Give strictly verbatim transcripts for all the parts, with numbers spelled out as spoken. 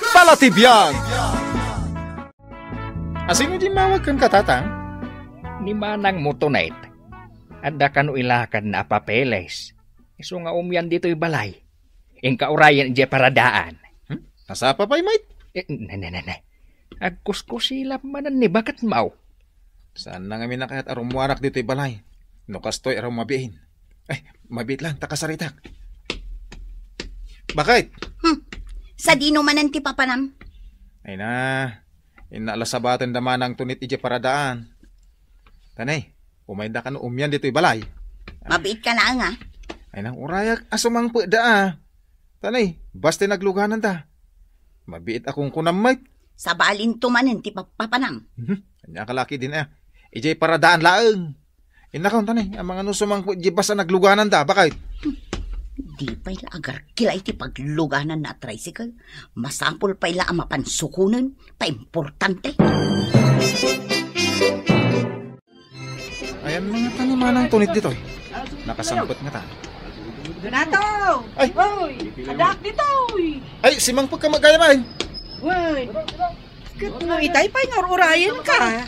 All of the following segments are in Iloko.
Talatibian! Asino diay immawag kenka, Tatang? Ni Manang Motonet. Adda kano ilakadna a papeles. Isu nga umian ditoy balay. Inka urayen idiay paradaan. Hmm? Nasapa pay, mait? Eh, ne, ne, ne, ne. Agkuskusilap manen ni baketmo. Saanna ngamin a kayat a rummuarak ditoy balay. No kastoy, aram mabiin. Ay, mabiit lang, ta kasaritak. Bakit? Hmm. Sadino manen ti papanam? Ay na, inna ala sabaten da Manang Tonit idiay paradaan. Tanay, umayda kano umian ditoy balay. Mabiit ka laeng, a. Ay na, urayak a sumangpet da, a. Tanay, basta nagluganan da. Mabiit a kunkunam, mait. Sabalinto manen ti papapanam. Mhm. Ania ka laki din, a. Idiay paradaan laeng. Innakon, tanay, amangan no sumangpet idiay basta nagluganan da, bakit? Di pay la agarkila iti pagluganan na a tricycle. Masapul pay la a mapansukonen, paimportante. Ayan nga ta ni Manang Tonit ditoy. Nakasangpet nga ta. Donato! Ay! Oy! Adak ditoy! Ay, simangpet ka magayam, ay! Wen! Ket no itay pay nga ur-urayen ka.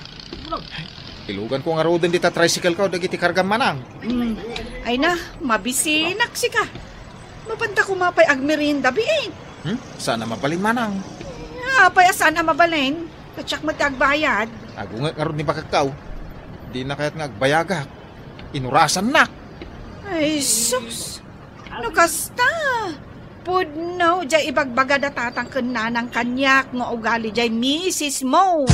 Ilugan ko ngaruden dita tricycle ko, dagiti kargam, Manang. Hmm. Ay na, mabisinak sika. Mapanta kuma pay agmerienda, biin. Hmm? Saan a mabalin, Manang? Apay a saan a mabalin? Kasiak met ti agbayad. Agunget ngarud ni bakekko. Dina kayat nga agbayagak. Inurasannak. Ay, sus! No kasta, pudno diay ibagbaga da tatang ken nanang kaniak nga ugali diay misis mo.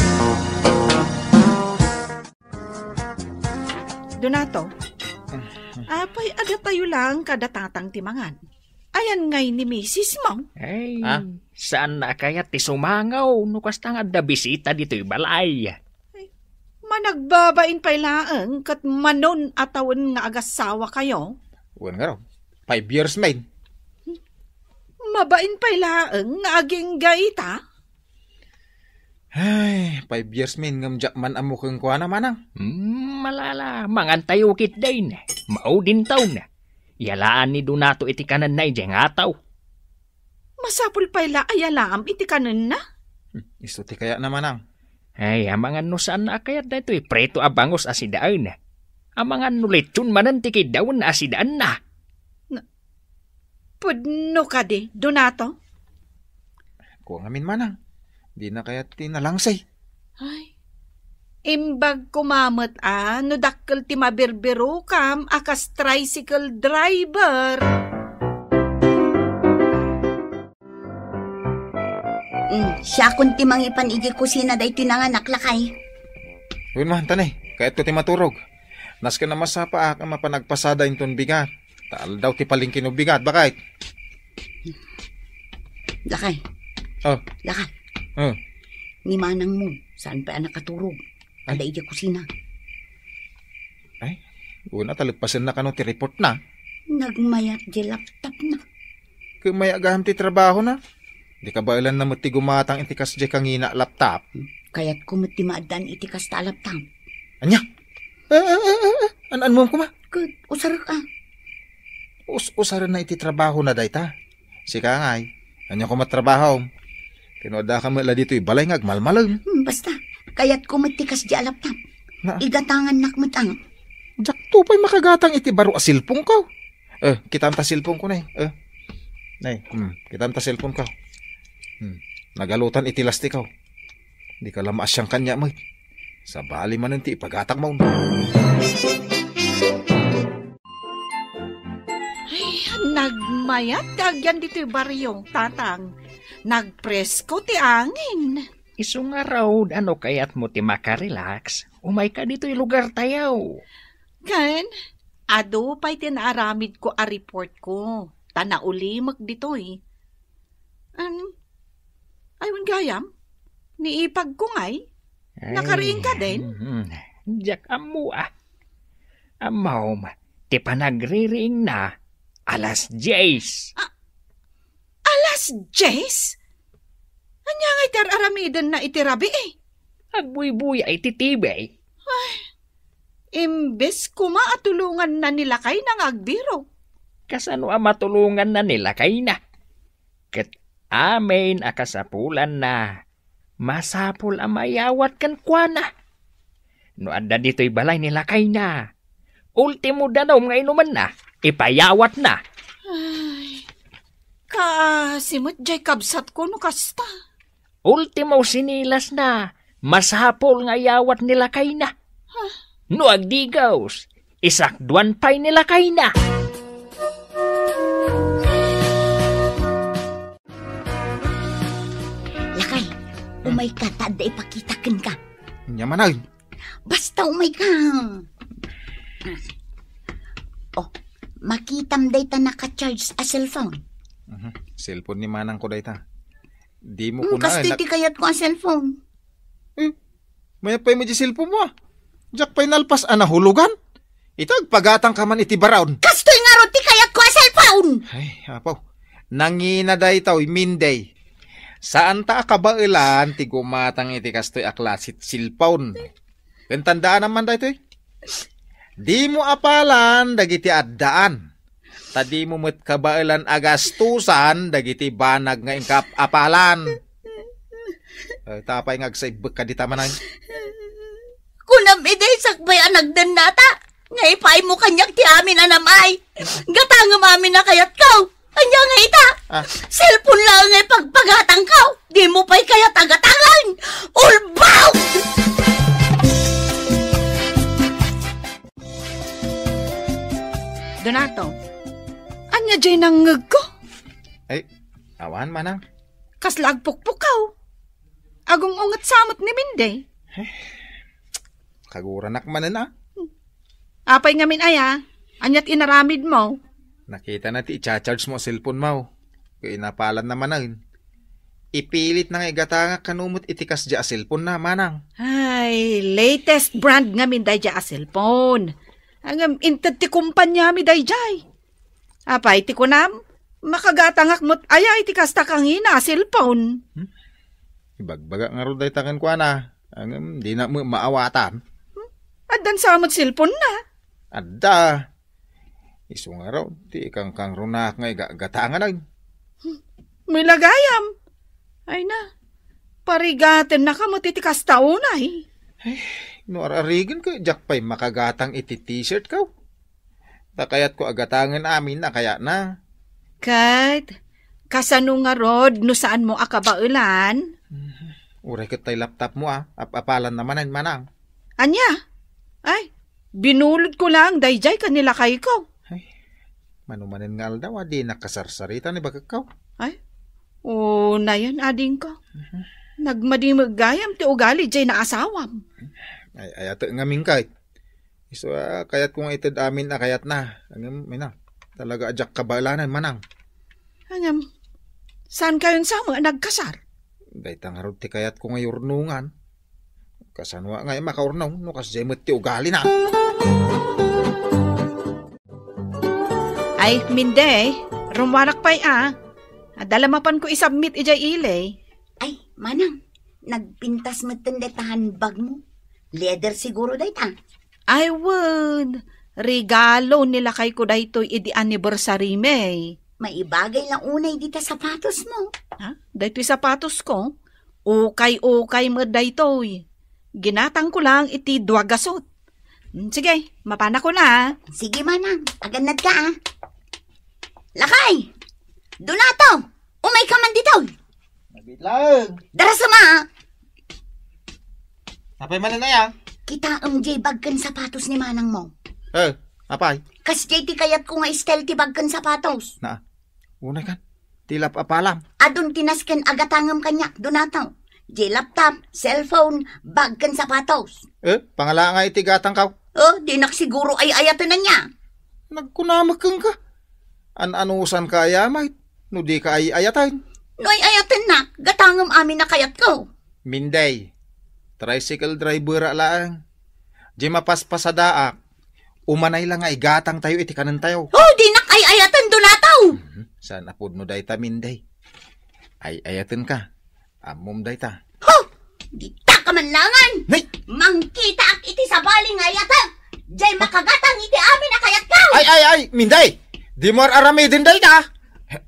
Donato, apay adda tayo lang kada tatang ti mangan? Ayan ngay ni misis mo? Ay, ha? Saan na kayat ti sumangaw no kasta nga adda bisita ditoy balay? Ay, managbabain pay laeng ket manon a tawen nga agasawa kayo? Wen ngarud, five years main. Mabain pay laeng nga agingga ita? Ay, five years main ngem diak man ammo kenkuana, Manang. Hmm, malala, mangan tayo ketdin. Maudin taon. Yalaan ni Donato iti kanenna idiay nga ataw. Masapul pay la a yalaam iti kanenna? Hmm, isu ti kayatna, Manang. Ay, amangan no saan a kayat daytoy prito a bangus a sidaen. Amangan no lechon manen ti kiddawen a sidaenna. Na, pudno kadi, Donato? Kua ngamin, Manang. Dina kayat ti nalangsi. Ay, imbag kuma met a no dakkel ti mabirbirokam a kas tricycle driver. Mm, siakon ti mangipan idiay kusina daytoy nanganak, lakay. Wen man, tanay, kayatko ti maturog. Nasken a masapaak a mapan agpasada inton bigat. Ta aldaw ti palengke no bigat, bakit? Lakay. Oh. Lakay. Oh. Ni manang mo, saan pay a nakaturog? Ay. Adda idiay kusina. Ay, una ta leppasenna kano ti report na. Nagmayat diay laptop na. Ket mayat gayam ti trabaho na. Di kabaelan na met ti gumatang iti kasdiay kangina a laptop. Kayatko met ti maaddaan iti kasta a laptop. Ania? Eh, eh, eh, eh, eh. An-, anmom koma? Ket usarek a. Us-, usaren na iti trabaho na dayta. Sika ngay, ania koma trabaho? Ken no adda ka met la ditoy balay nga agmalmalem. Hmm, basta. Kayatko met ti kasdiay a laptop. Na. Igatangannak met ang. Diak to pay makagatang iti baro a cellphone ko. Eh, kitam ta cellphone ko, nay. Eh. Nay, hmm, kitam ta cellphone ko. Hmm, nagalutan iti lastiko. Di ka la maasian kaniak met. Sabali manen ti ipagatak mo. Ay, nagmayat ti agyan ditoy barrio, tatang. Nagpresko ti angin. Isu ngarud, ano kayat mo ti makarelax? Umay ka ditoy lugar tayo. Ken, adu pay ti naaramid ko a report ko, ta naulimek ditoy. An, ay, wen gayam? Ni ipag ko ngay? Ay, nakariing ka din? Mhm. Diak ammo, ah. Ammom, ti panagriing na, alas dies. Ah, alas dies? Ania ngay ti ar-aramiden na iti rabii? Agbuybuya iti T V. Ay, imbes koma a tulongan na ni lakay na nga agbiro. Kasano a matulongan na ni lakay na? Ket Amin a kasapulanna, masapul a mayawat kenkuana. No adda ditoy balay ni lakayna, ultimo danum nga inumanna, ipayawatna. Ay, kaasi met jay kabsatko no kasta. Ultimo sinilasna, masapul nga iyawat ni lakayna. No agdigos, isakduan pay ni lakayna. Lakay, umay ka, ta adda ipakita kenka. Nya manen. Basta umay ka. Oh, makitam dayta naka-charge a cellphone. Mhm. Cellphone ni manangko dayta. Dimo Hmm, kuna, kastoy nak- ti kayatko a cellphone. Eh, mayat pay met di cellphone mo, ah. Diak pay nalpas a nahulogan. Ita, agpagatangka man iti baraon. Kastoy ngarud ti kayatko a cellphone! Ay, apo. Nangina daytoy, Minday. Saanta a kabaelan ti gumatang iti kastoy a klasit cellphone. Ken tandaanam man daytoy. Dimo apalan dagiti addaan. Ta dimo met kabaelan a gastusan dagiti banag nga inka ap-apalan. Eh, ta apay nga agsaibbekka dita manen? Kunam idi sakbay a nagdennata, nga ipaaymo kaniak ti amin a nam-ay. Gatangem amin a kayatko. Ania nga ita? Ah. Cellphone laeng nga ipagpagatangko. Dimo pay kayat a gatangen. Ulbaw! Donato, ania jay nangngegko? Ay, awan, manang. Kasla agpukpukaw. Agung-unget sa met ni Minday. Eh, kaguranak manen, ah. Apay ngamin aya? Aniat inaramidmo? Nakitana ti icha-charge mo a cellphone mo. Ket inapalanna manen. Ipilitna nga igatangak kano met iti kasdiay a cellphone na, manang. Ay, latest brand ngamin daydiay a cellphone. Ngem inted ti kumpaniami daydiay. Apay ti kunam? Makagatangak met aya iti kasta kangina a cellphone? Hmm? Ibagbaga ngarud dayta kenkuana. Ngem dina met maawatan. Hmm? Addan sa met cellphone na? Adda. Isu ngarud, ti ikangkangrunak nga igagatangan. May lagayam. Ay na, parigatennaka met iti kasta unay. Ay, no ar-arigen ket diak pay makagatang iti t-shirt ko. Ta kayatko a gatangen amin a kayatna. Ket, kasano ngarud no saanmo a kabaelan? Mhm. Uray ket tay laptop mo a, ap-apalanna manen, manang. Ania? Ay, binulodko laeng daydiay ken ni lakayko. Ay, mano manen nga aldaw a dinak kasarsarita ni bakekko. Ay, unayen, adingko. Mhm. Nagmadi met gayam ti ugali diay naasawam. Ay, ayat ngamin kay. Isu a kayatko nga ited amin a kayatna. Ngem, ina, talaga a diak kabaelanen, manang. Ngem, saankayon sa met a nagkasar? Dayta ngarud ti kayatko nga yurnongan. Kasano nga makaurnong no kasdiay met ti ugalina? Ay, Minday, rummuarak pay a. Adda la mapanko isubmit idiay ili. Ay, manang, nagpintas metten dayta handbag mo. Leather siguro dayta. Ay, wen, regalo ni lakayko daytoy idi anniversary mi. Maibagay la unay dita sapatos mo. Ha? Daytoy sapatos ko? Ukay-ukay met daytoy. Ginatangko lang iti dua gasut. Mm, sige, mapanakon a. Sige, manang. Agannad ka, a. Lakay! Donato! Umay ka man ditoy! Mabit lang. Darasam a. Apay manen aya? Kitaem diay bag ken sapatos ni manang mo. Eh, apay? Kasdiay ti kayatko nga style ti bag ken sapatos. Na, unay kan. Ti lap-apalam. Adun ti nasken a gatangem kaniak, Donato. Diay laptop, cellphone, bag ken sapatos. Eh, pangala nga iti gatangko. Oh, dinak siguro ay-ayaten ania. Nagkunamek kenka. An-anusanka aya met no dika ay-ayaten? No ay-ayatennak, gatangem amin a kayatko. Minday, tricycle driver a laeng. Diay mapaspasadaak, umanay la nga igatangtayo iti kanentayo. Oh, dinak ay-ayaten, Donato! Mhm. Saan a pudno dayta, Minday? Ay-ayatenka. Ammom dayta. Ho! Dita ka man langan! Nay! Mangkitaak iti sabali nga ayatek! Diay makagatang iti amin a kayatko! Ay, ay, ay! Minday! Dimo ar-aramiden dayta!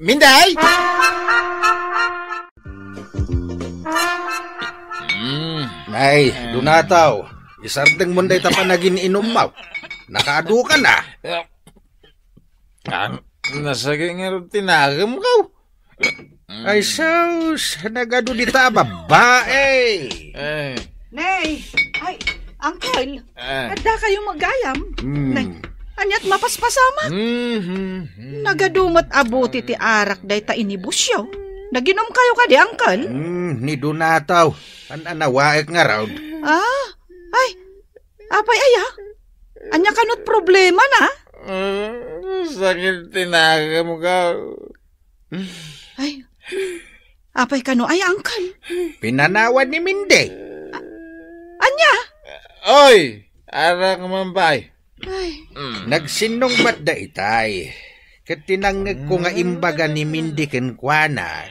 Minday! Ay, Donato, isardengmon dayta panagin-inummo. Nakaadu ka na. Ang nasagi ngarud ti nagemko. Ay, sus, nagadu dita a babae. Ay. Nay, ay, Uncle, Ah. Adda kayo magayam? Hmm. Nay, aniat mapaspasamak? Mhm. Nagadu met a buti ti arak dayta inibusyo. Naginom kayo kadi, Uncle? Hmm, ni Donato. An-anawaek ngarud. Ah? Ay, apay aya? Ania kanot problema na? Ah, sakit ti nagemko. Ay, apay kano ay, Uncle? Pinanawan ni Mindy. Ania? Oy, arak man pay. Ay. Nagsinnungbat daytay. Ket tinangngegko nga imbaga ni Mindy kenkuana.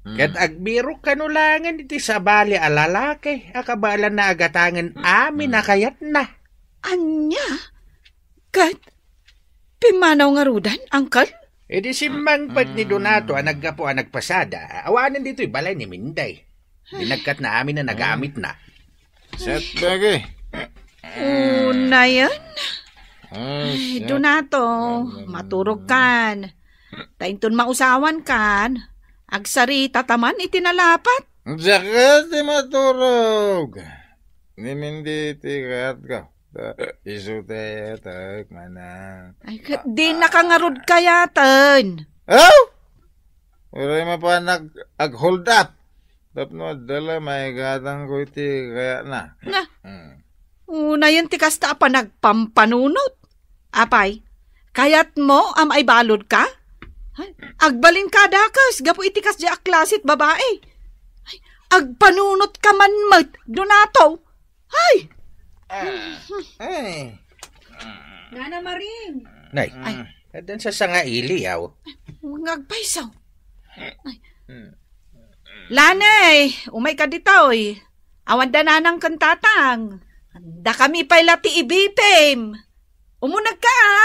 Ket agbirok kano laengen iti sabali a lalaki a kabaelanna a gatangen amin a kayatna. Ania? Ket pimmanaw ngaruden, Uncle? Idi simmangpet ni Donato a naggapu a nagpasada, awanen ditoy balay ni Mindy. Binagkatna amin a nagamitna. Set, Becky. Unayen? Ay, Donato, maturog kan. Ta inton mausawan kan, agsarita ta man iti nalapat. Diak ti maturog. Ni Mindy ti kayatko. Isu ti ayatek, manang. Ay, ket di nakangarud kayaten. Aw! Uray mapan ag-, ag-hold up. Tapno adda la maigatangko iti kayatna. Na. Hmm. Unayen ti kasta a panagpampanunot. Apay, kayatmo a maibaludka? Ay, agbalin ka, dakes, gapu iti kasdi a klase ti babae. Ay, agpanunot ka man met, Donato. Ay! Ah, ay. Nana Maring. Nay, ay, addan sa sangaili, aw. Nga agpayso. Ay. Lanay, umay ka ditoy. Awan da nanang ken tatang. Dakami pay la ti ibipim. Umuneg ka, a!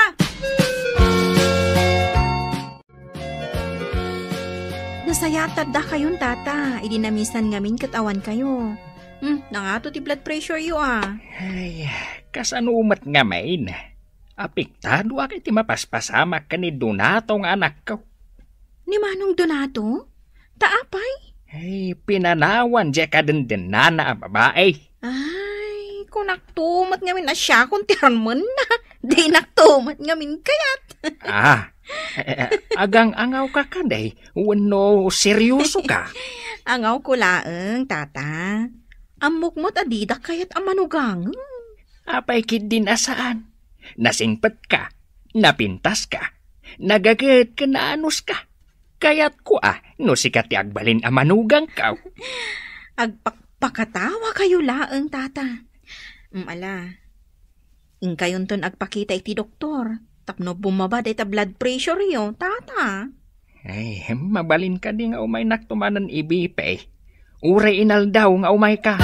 Nasayaat ti addakayon, tata, idi namisan ngamin ket awan kayo. Hmm, nangato ti blood pressure yo, a. Ay, kasano met ngamin? Apektado ak iti mapaspasamak ken ni Donato nga anakko. Ni Manong Donato? Ta apay? Ay, pinanawan diay kadendennana a babae. Ay, kunakto met ngamin a siakon ti armenna. Dinakto met ngamin kayat. Ah, eh, agang-angawka kadi wenno seryosoka? Angawko laeng, tata. Ammok met a didak kayat a manugangen. Apay ketdin a saan? Nasingpetka, napintaska, nagaget ken naanuska. Kayatko a no sika ti agbalin a manugangko. Agpakpakatawa kayo laeng, tata. Mm, ala. Inkayonton agpakita iti doktor tapno bumaba dayta blood pressure yo, tata. Ay, mabalin kadi nga umaynakto manen ibipim. Uray inaldaw nga umayka.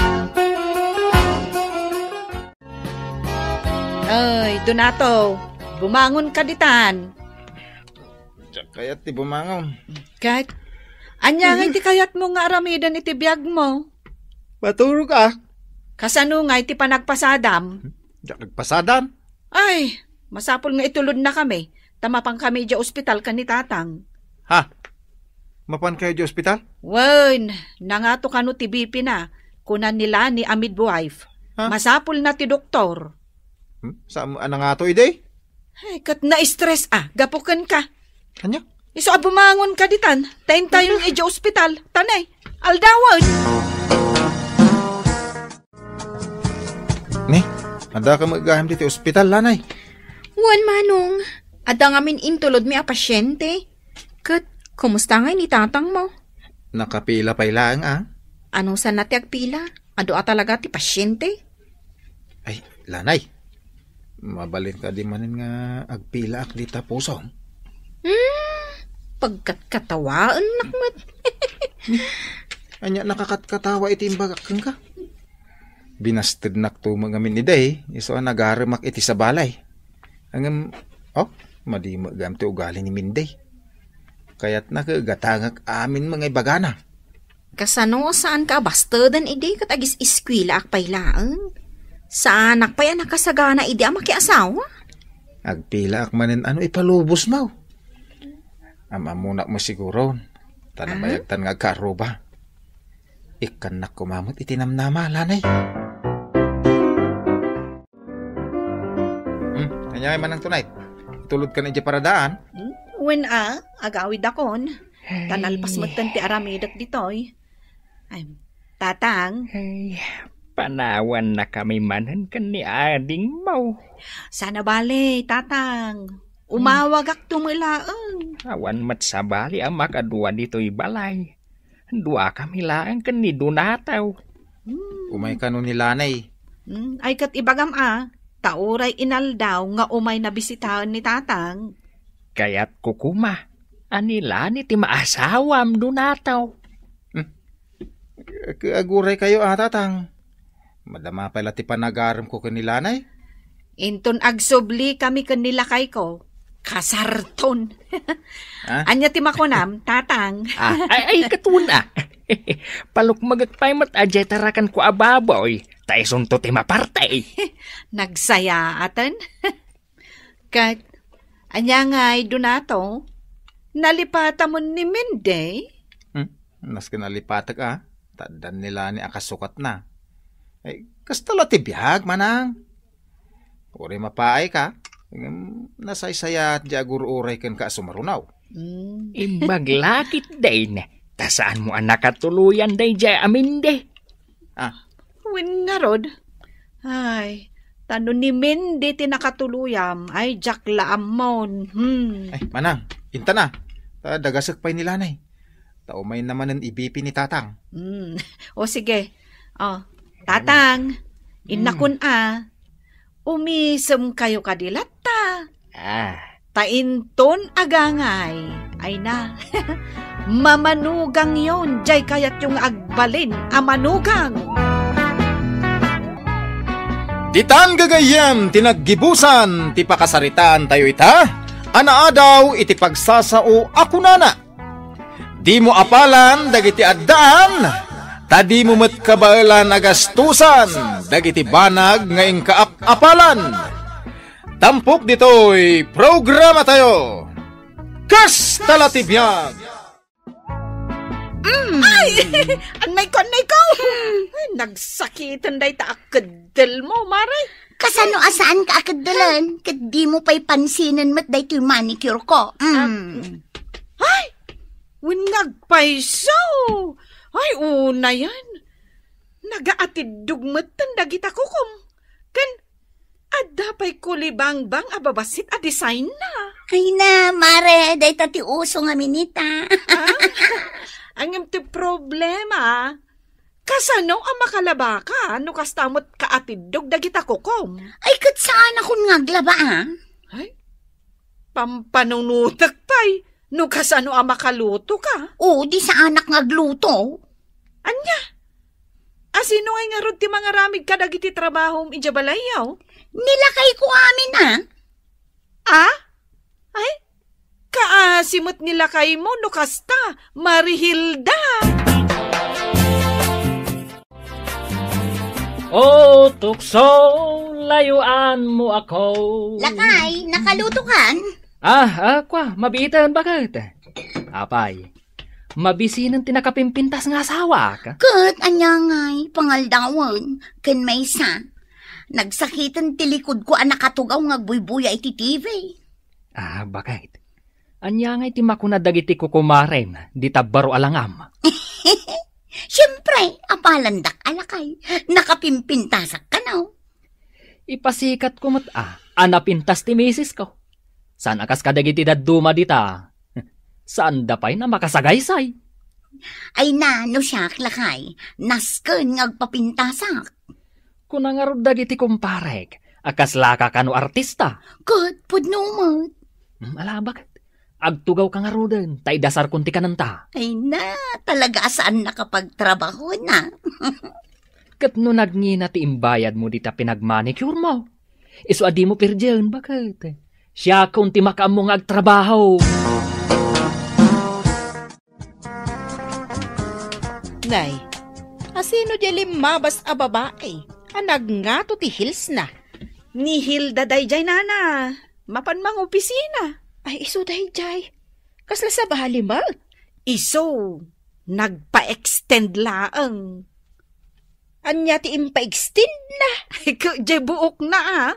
Ay, Donato, bumangon ka ditan. Diak kayat ti bumangon. Ket, ania ngay ti kayatmo nga aramiden iti biagmo? Maturog a. Kasano ngay ti panagpasadam? Diak nagpasadam. Ay, masapul nga itulodnakami, ta mapankami idiay ospital ken ni Tatang. Ha? Mapankayo idiay ospital? Wen, nangato kano ti B P na, kuna ni Lani a midwife. Ha? Masapul na ti doktor. Hmm? Saan a nangato idi? Ay, ket na-stress a, gapu kenka. Ania? Isu a bumangon ka ditan, ta intayon idiay ospital, tanay, aldawen. Ne, adda ka met gayam ditoy ospital, Lanay? Wen, Manong. Adda ngamin intulodmi a pasiente. Ket, kumusta ngay ni tatangmo? Nakapila pay laeng, a? Anusanna ti agpila? Adu a talaga ti pasiente? Ay, Lanay. Mabalin kadi manen nga agpilaak dita pusom? Hmm, pagkatkatawaennak met. Ania nakakatkatawa iti imbagak kenka? Binastednakto met ngamin idi, isu a nagaremak iti sabali. Ngem, oh, madi met gayam ti ugali ni Mindy. Kayatna ket gatangek amin nga ibagana. Kasano, saanka a basteden idi ket agis-eskuelaak pay laeng? Saanak pay a nakasagana idi a makiasawa? Agpilaak manen a no ipalubosmo. Am-ammonak met siguron, ta Ah? nabayagtan nga agkaarruba. Ikkannak koma met iti namnama, lanay. Hmm, ania ngay manang tonight? Itulodkan idiay paradaan? Hmm? Wen a, agawidakon. Ta nalpas metten ti aramidek ditoy. Ay, Tatang. Ay, panawannakami manen ken ni adingmo. Saan a bale, Tatang. Umawagakto met laeng. Awan met sabali a makadua ditoy balay. Duakami laeng ken ni Donato. Hmm. Umay kano ni Lanay. Hmm, ay ket ibagam a, ta uray inaldaw nga umay nabisitaen ni Tatang. Kayatko koma a ni Lanay ti maasawam, Donato. Hmm. Ag-, aguraykayo a, Tatang. Madama pay la ti panagaremko ken ni Lanay. Inton agsublikami ken ni lakayko, kasarton. Ah? Ania ti makunam, Tatang? Ah, ay, ay, ket wen a. Palukmegek pay met a diay tarakanko a baboy, ta isunto ti maparte. Nagsayaaten. Ket, ania ngay, Donato? Nalipatamon ni Mindy? Hmm, nasken nalipatek a, ta addan ni Lanay a kasukatna. Ay, kasta la ti biag, manang. Uray mapaayka, ngem nasaysayaat diay agur-uray kenka a sumaruno. Hmm. Imbag la ketdin, ta saanmo a nakatuloyan daydiay a Mindy. Ah. Wen ngarud, ay, ta no ni Mindy ti nakatuloyam, ay, diak la ammon. Hmm. Ay, manang, intan a. Ta dagasek pay ni Lanay. Ta umayna manen ibipi ni Tatang. Hmm. O, sige. O, Tatang, Hmm. innakon a. Umisemkayo kadi latta. Ah. Ta inton agangay, ay na, mamanugangyon diay kayatyo nga agbalin a manugang. Ditan gagayyem ti naggibusan ti pakasaritaantayo ita a naadaw iti pagsasao a kunana, Dimo apalan dagiti addaan, ta dimo met kabaelan a gastusan dagiti banag nga inkaap-apalan. Tampok ditoy programatayo, Kasta la ti Biag! Mm. Ay! Annayko, annayko! Ay, nagsakiten dayta a keddelmo, Mare. Kasano a saanka a keddelen? Ket dimo pay pansinen met daytoy manicure ko. Mm. Ah, ay! Wen nga agpayso! Ay, unayen. Nagaatiddog metten dagita kukom. Ken adda pay kulibangbang a babassit a design na. Ay na, Mare, dayta ti uso ngamin ita. Ah? Ngem ti problema, kasano a makalabaka no kasta met kaatiddog dagita kukom? Ay, ket saanakon nga aglaba, a? Ay, pampanunotek pay no kasano a makaluto ka. O, di saanak nga agluto. Ania? A, sino ngay ngarud ti mangaramid kadagiti trabahom idiay balayyo? Ni lakayko amin, a. A? Ay, kaasi met ni lakaymo no kasta, Marihilda. O tukso, layuanmo ako. Lakay, nakalutokan? Ah, ah, kwa, mabiiten, baket. Apay, mabisinen ti nakapimpintas nga asawak. Ket ania ngay, pangaldawen, ken maysa, nagsakiten ti likodko a nakatugaw nga agbuybuya iti T V. Ah, baket. Ania ngay ti makuna dagiti kukumarem, dita baro a langam? Siempre, apalandak a lakay, nakapimpintasak kano. Ipasikatko met a, a napintas ti misisko. Saan a kas kadagiti dadduma dita. Saanda pay a makasagaysay. Ay na, no siak, lakay, nasken nga agpapintasak. Kuna ngarud dagiti kumparek, a kaslaka kano artista? Ket pudno met. Hmm, ala, baket. Agtugawka ngaruden, ta idasarkon ti kanenta. Ay na, talaga a saannak a pagtrabahona. Ket no nagngina ti imbayadmo dita pinagmanicure mo, isu a dimo pirdien, baket. Siakon ti makaammo nga agtrabaho. Tay, asino diay limmabas a babai a nagngato ti heels na? Ni Hilda daydiay, nana. Mapan mangopisina. Ay, isu daydiay. Kasla sabali met? Isu, nagpa-extend laeng. Ania ti impa-extend na? Ay, ku-, diay buok na, ah.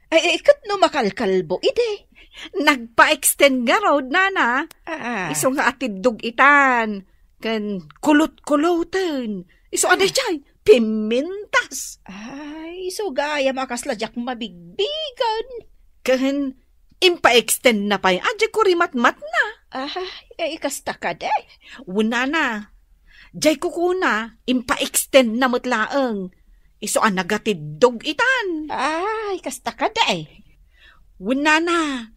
Ay, ay, ket no makalkalbo idi? Nagpa-extend ngarud, nana. Ah. Isu nga atiddog itan, ken kulot-kuloten. Isu a daydiay, pimintas. Ay, isu gayam a kasla diak mabigbigen. Ken impa-extend na pay a diay kurimatmatna. Ay, ay, kasta kadi. Wen, nana. Diay kukuna, impa-extend na met laeng. Isu a nagatiddog itan. Ay, kasta kadi. Wen, nana,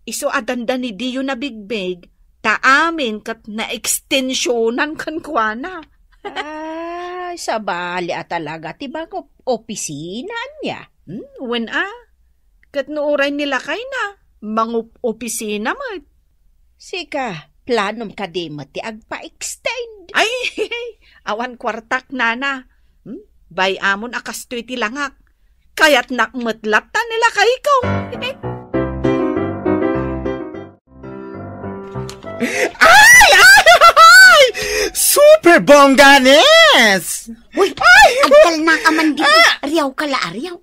isu a dandani diyo nabigbig, ta amin ket naekstensionan kenkuana. Ay, sabali a talaga ti mangopisina ania? Hmm, wen a. Ket no uray ni lakayna, mangopisina met. Sika, planom kadi met ti agpa-extend? Ay, awan kuartak, nana. Hmm? Bay-amon a kastoy ti langak. Kayatnak met latta ni lakayko. Ay! Ay! Ay! Super bongga, Nes! Uy, ay! Agtalna ka man dito. Ah! Ariaw ka la, ariaw.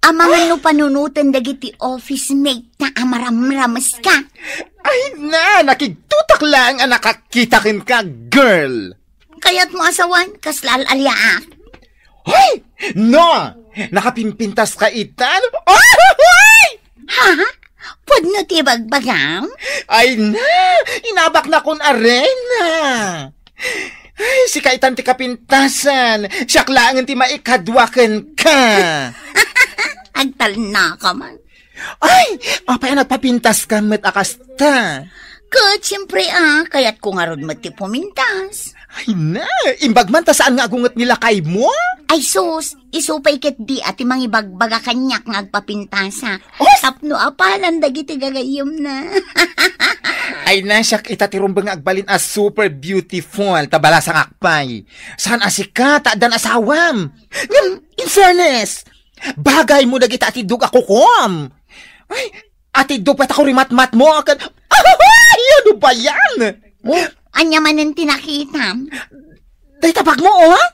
Amangan no panunoten dagiti office mate ta a maramrames ka. Ay na, nakigtutak laeng a nakakita kenka, girl. Kayat mo asawan, kasla al-aliaak. Hoy! No! Nakapimpintas ka itan? Ay, hoy! Ha? Pudno ti bagbagam? Ay na! Inabak na kun arena! Ay, sika itan ti kapintasan. Siak laengen ti maikadua kenka. Agtalna ka man. Ay, apay a nagpapintas ka met a kasta? Ket, siyempre, ah, kayat ko ngarud met ti pumintas. Ay na, imbag man ta saan nga agunget ni lakay mo? Ay sus, isu pay ket di a ti mangibagbaga kaniak nga agpapintasa. Oh! Tapno apalan dagiti gagayyemna. Ay na, siak ita ti rumbeng nga agbalin a super beautiful, ta balasangak pay. Saan a sika, ta addan asawam. Ngem, in fairness, bagay mo dagita atiddog a kukuam. Ay, atiddog pay ta kurimatmat mo, ken, ay, ano ba yan? Oh, ania manen ti nakitam? Dayta bag mo, oh?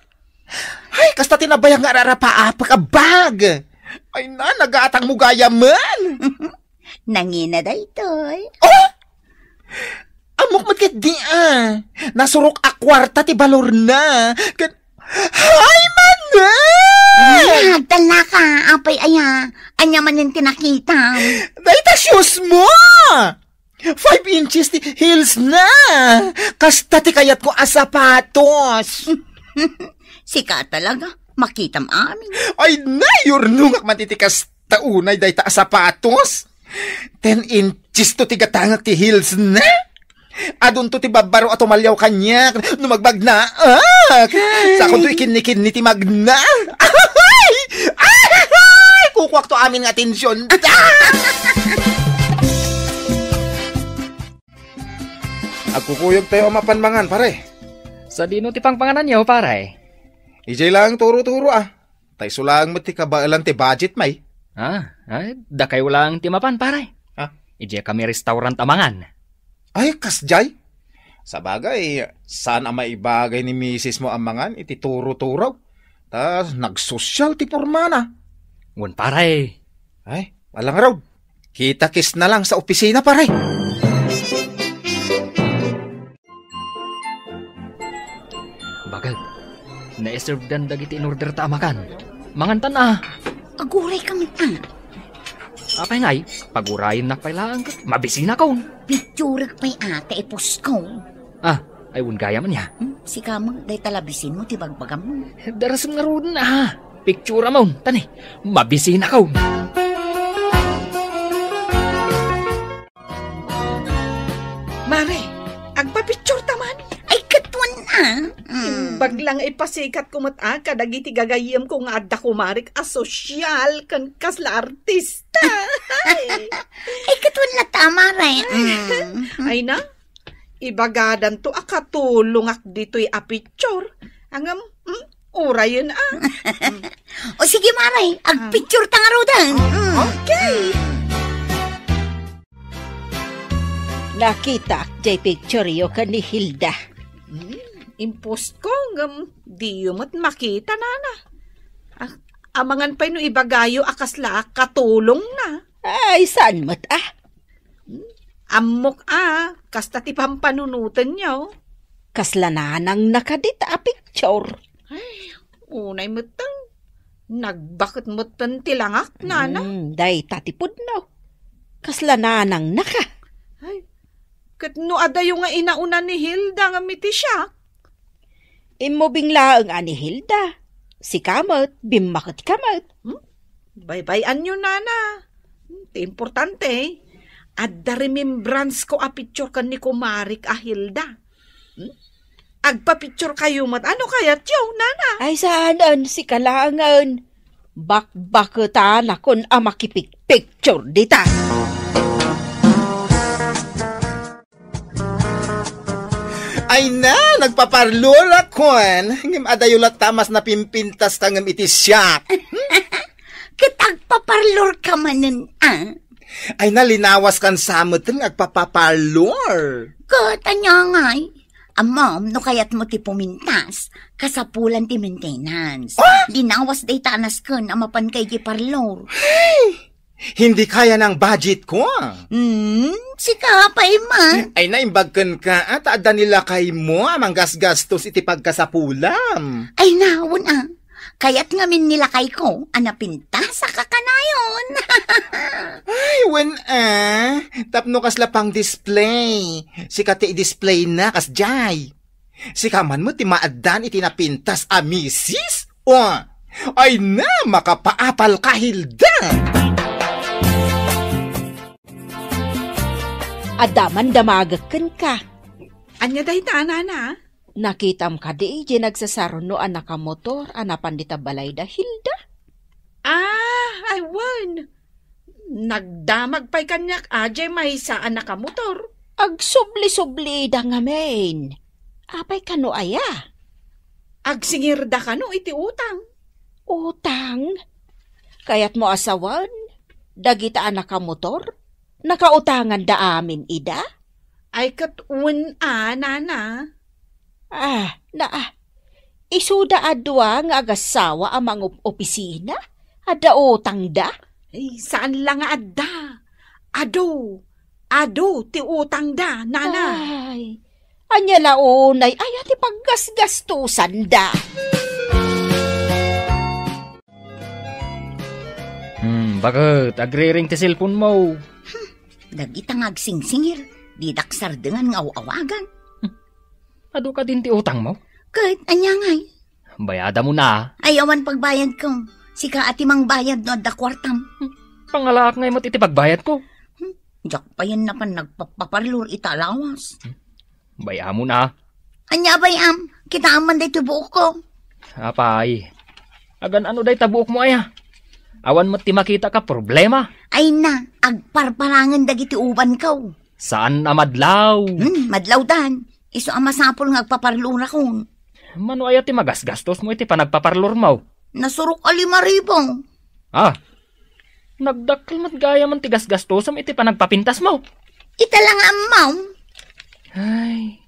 Ay, kasta ti nabayag nga ararapaapek a bag. Ay na, nagatang mo gayam man. Nangina daytoy. Oh! Ammok met ket di, ah. Nasurok a kuarta ti balorna. Ket, ay, manen! Ay, agtalna ka, apay aya. Ania manen ti nakitam? Dayta shoes mo! Five inches ti heels na! Kasta ti kayatko a sapatos! Sika talaga, makitam amin. Ay, nayurnongak man iti kasta unay dayta a sapatos! Ten inches to ti gatangek ti heels na! Adunto ti babbaro a tumaliaw kaniak no magbagnaak. Sakonto ikinni-kinni ti magna. Ay! Ay! Kukuakto amin nga atensiyon. Agkukuyogtayo a mapan mangan, pare. Sadino ti pangpangananyo, pare? Idiay laeng turo-turo, ah. Ta isu laeng met ti kabaelan ti budget, may. Ah, ay, dakayo laeng ti mapan, pare. Ah? Idiay kami restaurant a mangan. Ay, kasdiay? Sabagay, saan a maibagay ni misis mo a mangan iti turo-turo. Ta nagsosyal ti pormana. Wen, pare. Ay, alangarod. Kita-kits na lang sa opisina, pare. Bagad, naiservedan dagiti in-order ta a makan. Mangantan a. Aguray ka met, ah. Apay ngay, pagurayennak pay laeng ket mabisinakon. Picturek pay, ah, ta ipusko. Ah, ay, wen gayam ania. Hmm, sika met, dayta la bisin mo ti bagbagam mo. Darasem ngaruden, ah. Picture amon, tani, mabisinakon. Mare, agpapicture ta man? Ay, ket wen, ah. Mm. Imbag lang ipasikat ko met, ah, kadagiti gagayyem ko nga adda kumarek a sosyal ken kasla artista. Ay, ket wen latta, mare. Mm. Ay na, ibagadanto a katulongak ditoy a picture. Ngem, hmm, urayen a. O sige, Mare, agpicture ta ngaruden. Mm. Okay. Nakitak jay picture yo ken ni Hilda. Hmm, impost ko, ngem diyo met makita, nana. Ah, amangan pay no ibagayo a kasla a katulongna. Ay, saan met, ah? Hmm, ammok a, kasta ti pampanunotenyo. Kasla nanangna kadi ta a picture? Ay, unay metten. Nagbaket metten ti langak, nana. Hmm, dayta ti pudno. Kasla nanangna ka? Ay, ket no adayo nga inauna ni Hilda ngem iti siak? Immubing laeng a ni Hilda. Sika met, bimmaket ka met. Hmm? Baybay-anyo, nana. Hmm, ti importante, adda remembrance ko a picture ken ni kumarik a Hilda. Hmm? Agpapicture kayo met. Ano kayatyo, nana? Ay, saan, sika laengen. Bakbaketanakon a makipigpicture dita. Ay na, nagpaparlorakon. Ngem adayo latta a mas napimpintas ta ngem iti siak. Ket agpaparlor ka manen, ah? Ay na, linawas kan sa met nga agpapaparlor. Ket ania ngay? Ammom, no kayatmo ti pumintas, kasapulan ti maintenance. Ah? Linawas dayta a nasken a mapan kay ti parlor. Ay! Hindi kaya ng budget ko. Hmm, sika pay man. Ay, naimbag kenka, ah, ta adda ni lakaymo a manggasgastos iti pagkasapulam. Ay, naon, ah. Kayat ngamin ni lakayko a napintas a kakanayon. Ay, wen, ah. Tapno kasla pang display. Sika ti i-display na, kasjay. Sika man met ti maaddaan iti napintas a misis? O, ay na, makapaapal ka, Hilda! Adda man damagek kenka. Ania dayta, nana? Nakitam kadi, di nagsasarno a nakamotor a napan dita balay da Hilda? Ah, ay, wen. Nagdamag pay kaniak a diay maysa a nakamotor. Agsubli-sublida ngamin. Apay kano aya? Agsingirda kano iti utang. Utang? Kayatmo a sawen dagita a nakamotor? Nakautanganda amin ida? Ay, ket wen a, nana. Ah, na, ah. Isuda a dua nga agassawa a mangup-opisina? Adda utangda? Ay, saan la nga adda. Adu, adu ti utangda, nana. Ay, ania la unay aya ti paggasgastusanda? Hmm, baket, agriring ti cellphone mo. Hmm, dagita nga agsingsingir, didak sardengan nga aw-awagan. Hmm, adu kadin ti utang mo? Ket, ania ngay? Bayada mo na. Ay, awan pagbayad ko. Sika a ti mangbayad no adda kuartam. Hmm, pangalaak ngay met iti pagbayad ko. Hmm, diak payen napan nagpapaparlor ita lawas. Hmm. Bay-am mo na. Ania bay-am? Kitaem man daytoy buok ko. Apay, agan-ano dayta buok mo aya? Awan met ti makita ka problema. Ay na, agparparangen dagiti uban ko. Saan a madlaw? Hmm, madlawdan. Isu a masapul nga agpaparlorakon. Mano aya ti magasgastos mo iti panagpaparlor mo? Nasurok a lima ribu. Ah, nagdakkel met gayam ti gasgastusem iti panagpapintas mo. Ita la nga ammom. Ay,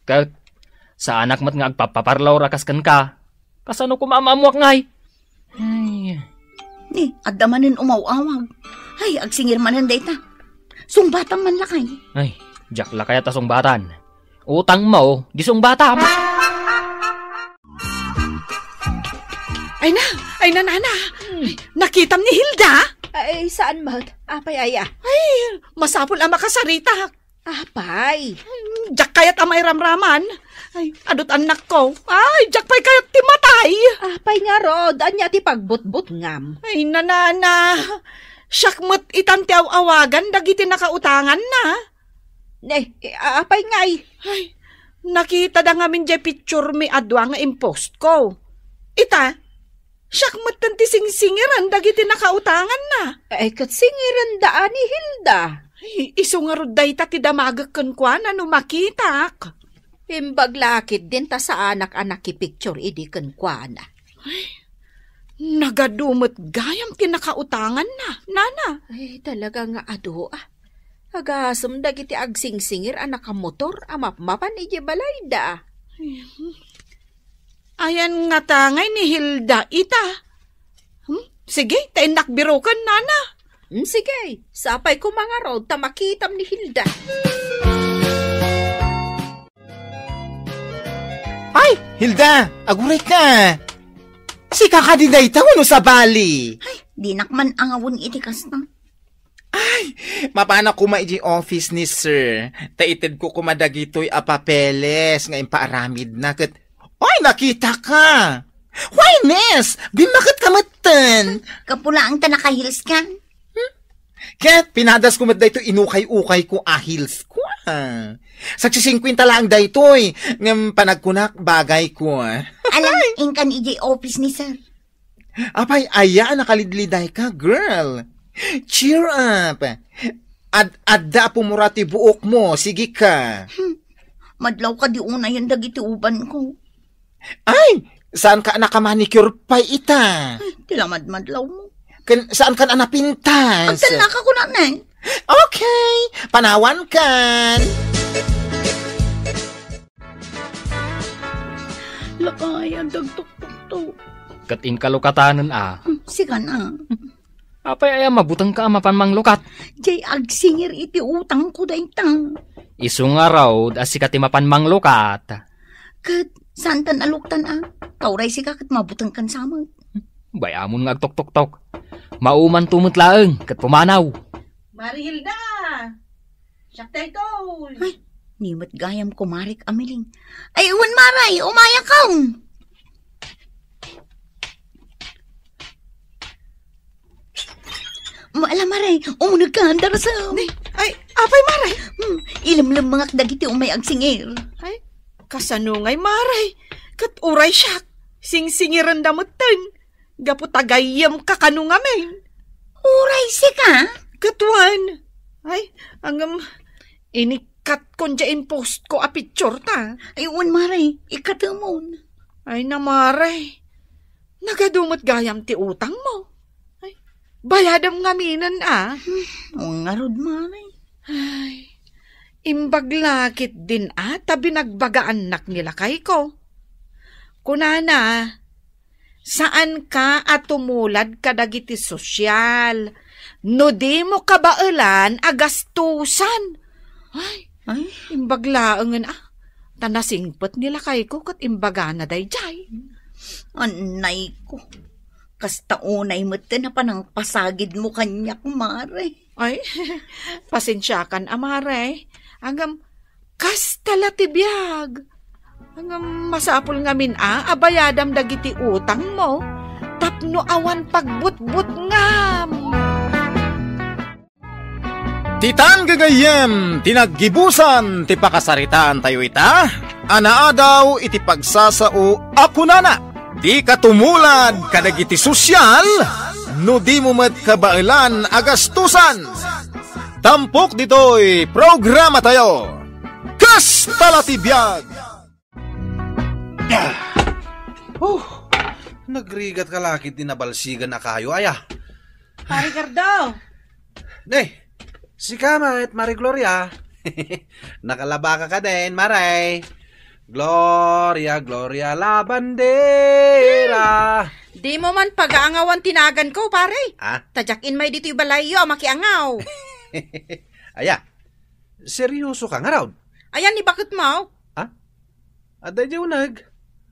ket saanak met nga agpapaparlor a kas kenka. Kasano koma a maammoak ngay? Ay. Ni, adda manen umaw-awag. Ay, agsingir manen dayta. Sungbatam man lakay. Ay, diak la kayat a sungbatan. Utang mo, di sungbatam. Ay na, ay na, nana. Hmm. Ay, nakitam ni Hilda? Ay, saan met? Apay aya? Ay, masapul a makasaritak. Apay. Diak kayat a mairamraman. Ay, adut annakko. Ay, diak pay kayat ti matay. Apay ngarud, ania ti pagbutbutngam? Ay, nanana. Siak met itan ti aw-awagan dagiti nakautanganna. Ne, apay ngay? Ay, nakita da ngamin diay picture mi a dua nga impost ko. Ita, siak metten ti singsingiran dagiti nakautanganna. Eh, ket singiran da ni Hilda. Ay, isu ngarud dayta ti damagek kenkuana no makitak. Imbag la ketdin ta saanak a nakipicture idi kenkuana. Ay, nagadu met gayam ti nakautanganna, nana. Ay, talaga nga adu, a. Agasem dagiti agsingsingir a nakamotor a mapmapan idiay balayda. Ay, hmm. Ayan ngata ngay ni Hilda ita. Hmm? Sige, ta innak biroken, nana. Hmm, sige, sapay ko mangarod ta makitam ni Hilda. Ay, Hilda, aguray ka. Sika kadi dayta wenno sabali? Ay, dinak man angawen iti kasta. Ay, mapanak koma iti office ni sir. Ta itedko koma dagitoy a papeles nga impaaramidna ket, ay, nakita ka. Why, miss? Bimmaket ka metten. Kapulaan ta naka-heels kan? Hmm? Ket pinadasko met daytoy inukay-ukay ko a heels ko, ah. Sagsisingkwenta laeng daytoy, ngem panagkunak bagay ko. Alam, inkan iti office ni sir. Apay aya a nakalidliday ka, girl? Cheer up! Ad-, adda a pumura ti buok mo, sige ka. Hmm. Madlaw kadi unayen dagiti uban ko. Ay, saan ka a nakamanicure pay ita? Ay, ti lamadmadlaw mo. Ken saan ka a napintas? Agtallaka ko na, Neng. Okay, panawan kan. Lakay, adda agtuktuktok. Ket inka lukatanen a. Hmm, sikan a. Apay aya mabutengka a mapan manglukat? Jay agsingir iti utangko dayta. Isu ngarud a sika ti mapan manglukat. Ket saantan a luktan a. Ta uray sika ket mabutengkan sa met. Bay-amon nga agtuktoktok. Maumanto met laeng ket pumanaw. Mari Hilda! Siak daytoy. Ay, ni met gayam kumarek a miling. Ay, wen, Maray, umayakon. Ala, Maray, umunegka, darasem. Ni, ay, apay, Maray? Hmm, ilemlemmengak dagiti umay agsingir. Ay, kasano ngay, Maray? Ket uray siak, singsingirenda metten. Gapu ta gayyemka kano ngamin. Uray sika? Ket wen. Ay, ngem, inikkatkon diay in-postko a picture ta. Ay, wen, Maray, ikkatemon. Ay, na, Maray. Nagadu met gayam ti utangmo. Ay, bayadem ngaminen a. Hmm, ngarud, Maray. Ay, imbag la ketdin a ta binagbagaannak ni lakayko. Kunana, saanka a tumulad kadagiti sosyal no dimo kabaelan a gastusan. Ay, ay, imbag laengen a. Ta nasingpet ni lakayko ket imbagana daydiay. Annayko. Kasta unay metten a panangpasagidmo kaniak, Maray. Ay, pasensiakan a, Maray. Ngem, kasta la ti biag. Ngem, masapul ngamin a, a bayadam dagiti utangmo tapno awan pagbutbutngam. Ditan gagayyem ti naggibusan ti pakasaritaantayo ita a naadaw iti pagsasao a kunana, dika tumulad kadagiti sosyal no dimo met kabaelan a gastusan. Tampok ditoy programatayo, Kasta la ti biag! Ah! Huh! Nagrigat ka lakit ti nabalsigan a kayo, aya. Pare Ricardo! Ne, sika met, Mare Gloria. Nakalabaka ka den, Mare. Gloria, Gloria, la bandera. Hmm. Di mo man pagaangawan ti nagan ko, pare. Ah? Ta diak immay ditoy balayyo a makiangaw. Aya, seryoso ka ngarud? Ayan ni bakit mo? Ah? Adda idiay uneg.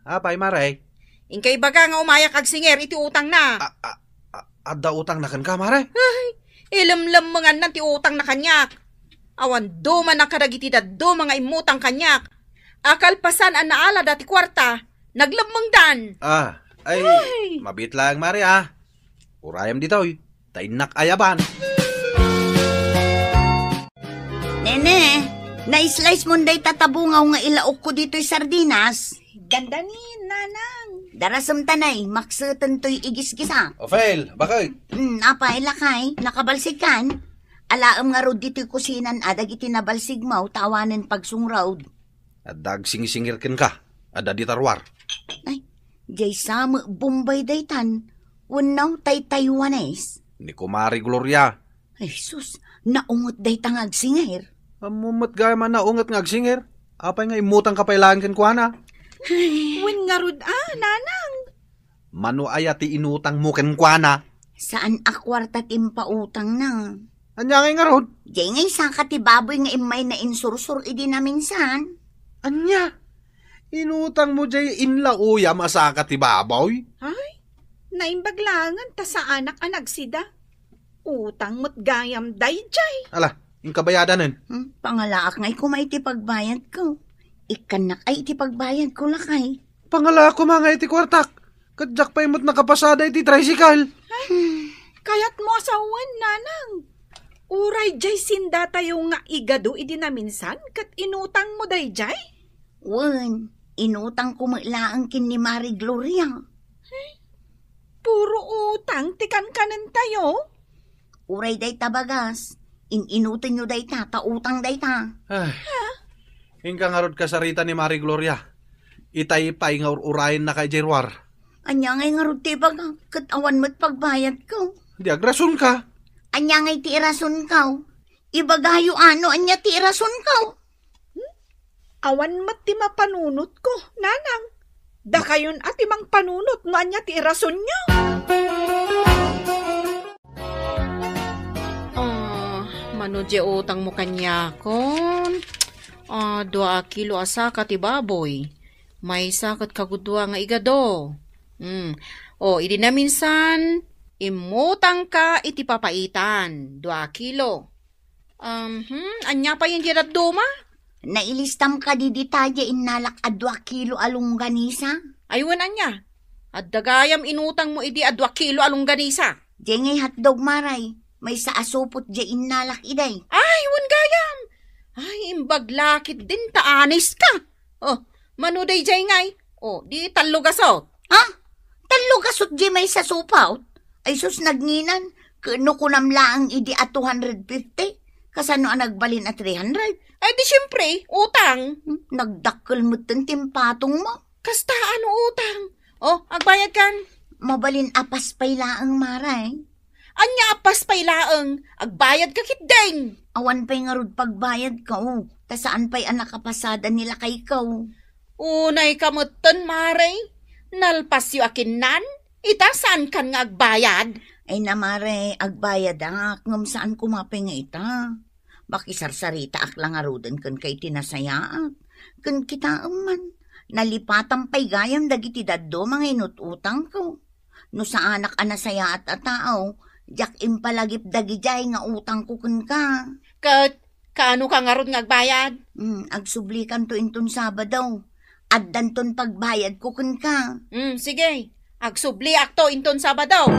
Apay, Mare? Inkay baga nga umayak agsingir iti utangna. A, a, a, adda utangna kenka, Mare? Ay, ilemlemmengannan ti utangna kaniak. Awan dumana kadagiti dadduma nga immutang kaniak. A kalpasan a naalada ti kuarta, naglemmengdan. Ah, ay, ay, mabiit laeng, Mare, ah. Urayam ditoy. Ta innak ayaban. Nene, na-slice mon dayta tabungaw nga ilaokko ditoy sardinas? Ganda ni, Nanang. Darasem tanay, makseten toy igisgisa. O, Fel, bakit? Hmm, apay, lakay, nakabalsikan? Alaem ngarud ditoy kusinan a dagiti nabalsigmo ta awanen pagsungrod. Adda agsingsingir kenka. Adda dita ruar. Ay, diay sa met Bombay daytan. Wenno tay Taiwanese. Ni Kumari Gloria. Ay, sus, naunget dayta nga agsingir. Ammo met gayam a naunget nga agsingir. Apay nga immutangka pay laeng kenkuana? Ay. Wen ngarud a, nanang. Mano aya ti inutangmo kenkuana? Saan a kuarta ti impautangna. Ania ngay ngarud? Diay ngay saka ti baboy nga immay nainsursur idi naminsan. Ania? Inutangmo diay inlauyam a saka ti baboy? Ay, naimbag laengen ta saanak a nagsida. Utang met gayam daydiay. Ala, inka bayadanen. Hmm, pangalaak ngay koma iti pagbayadko. Ikkannak ay iti pagbayadko, lakay. Pangalaak koma ngay iti kuartak. Ket diak pay met nakapasada iti tricycle. Ay, kayatmo a sawen, nanang. Uray diay sindatayo nga igado idi naminsan ket inutangmo daydiay? Wen, inutangko met laeng ken ni Mari Gloria. Puro utang ti kankanentayo? Uray dayta bagas, in-inutenyo dayta, ta utang dayta. Ay. Inka ngarud kasarita ni Mari Gloria. Itay pay nga ur-urayennaka idiay ruar. Ania ngay ngarud ti ibagak, ket awan met pagbayadko? Di agrasonka. Ania ngay ti irasonko? Ibagayo a no ania ti irasonko. Hmm? Awan met ti mapanunotko, nanang. Dakayon a ti mangpanunot no ania ti irasonyo. Ah, mano diay utangmo kaniakon? Ah, dua a kilo a saka ti baboy. Maysa ket kagudua nga igado. Hmm. O, idi naminsan, immutangka iti papaitan. Dua a kilo. Um, hmm, ania pay diay dadduma? Nailistam kadi dita diay innalak a dua kilo a longganisa? Ay, wen ania? Adda gayam inutangmo idi a dua kilo a longganisa. Diay ngay hotdog, Maray. Maysa a supot diay innalak idi. Ay, wen gayam! Ay, imbag la ketdin ta aniska. Oh, mano daydiay ngay? Oh, di tallo gasut. Ha? Tallo gasut diay maysa supot? Ay sus, nagnginan. Ket no kunam laeng idi a two hundred fifty, kasano a nagbalin a three hundred? Ay di siempre, utang. Hmm, nagdakkel metten ti impatongmo. Kasta a no utang. Oh, agbayadkan. Mabalin a pas pay laeng, Maray. Ania a pas pay laeng? Agbayadka ketdin. Awan pay ngarud pagbayadko, ta saan pay a nakapasada ni lakayko. Unayka metten, Maray. Nalpasyo a kinnan? Ita, saankan nga agbayad? Ay na, Maray, agbayadak, ngem saan koma pay nga ita. Makisarsaritaak la ngaruden kenka iti nasayaat. Ken kitaem man, nalipatan pay gayam dagiti dadduma nga inut-utangko. No saanak a nasayaat a tao, diak impalagip dagidiay nga utangko kenka. Ket kaanoka ngarud nga agbayad? Hmm, agsublikanto inton Sabado. Addanton pagbayadko kenka. Hmm, sige. Agsubliakto inton Sabado.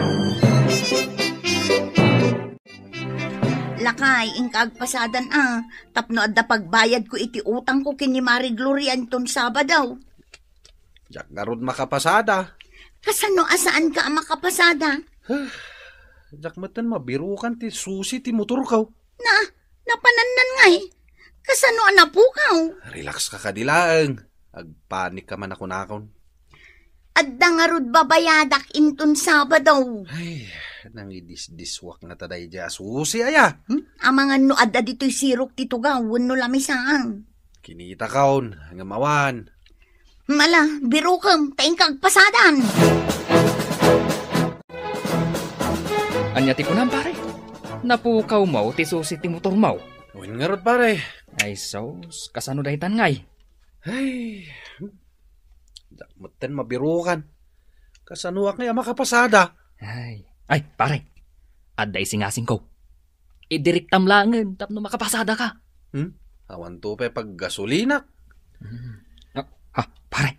Lakay, inka agpasadan a, tapno adda pagbayadko iti utangko ken ni Mari Gloria inton Sabado. Diak ngarud makapasada. Kasano a saanka a makapasada? Diak metten mabirukan ti susi ti motorko. Na, napanannan ngay. Kasano a napukaw? Relax ka kadi laeng. Agpanik ka man a kunakon. Adda ngarud babayadak inton Sabado. Ay, nangidisdiswak ngata daydiay a susi aya. Hmm? Amangan no adda ditoy sirok ti tugaw wenno lamisaan. Kinitakon, ngem awan. Mala, birukem, ta inka agpasadan. Ania ti kunam, pare? Napukawmo ti susi ti motormo? Wen ngarud, pare. Ay sus, kasano daytan ngay? Ay, diak metten mabirukan. Kasanoak ngay a makapasada? Ay, ay, pare. Adda isingasingko. Idiriktam laengen tapno makapasadaka. Hmm? Awanto pay paggasolinak. Hmm. Ah, ha, pare.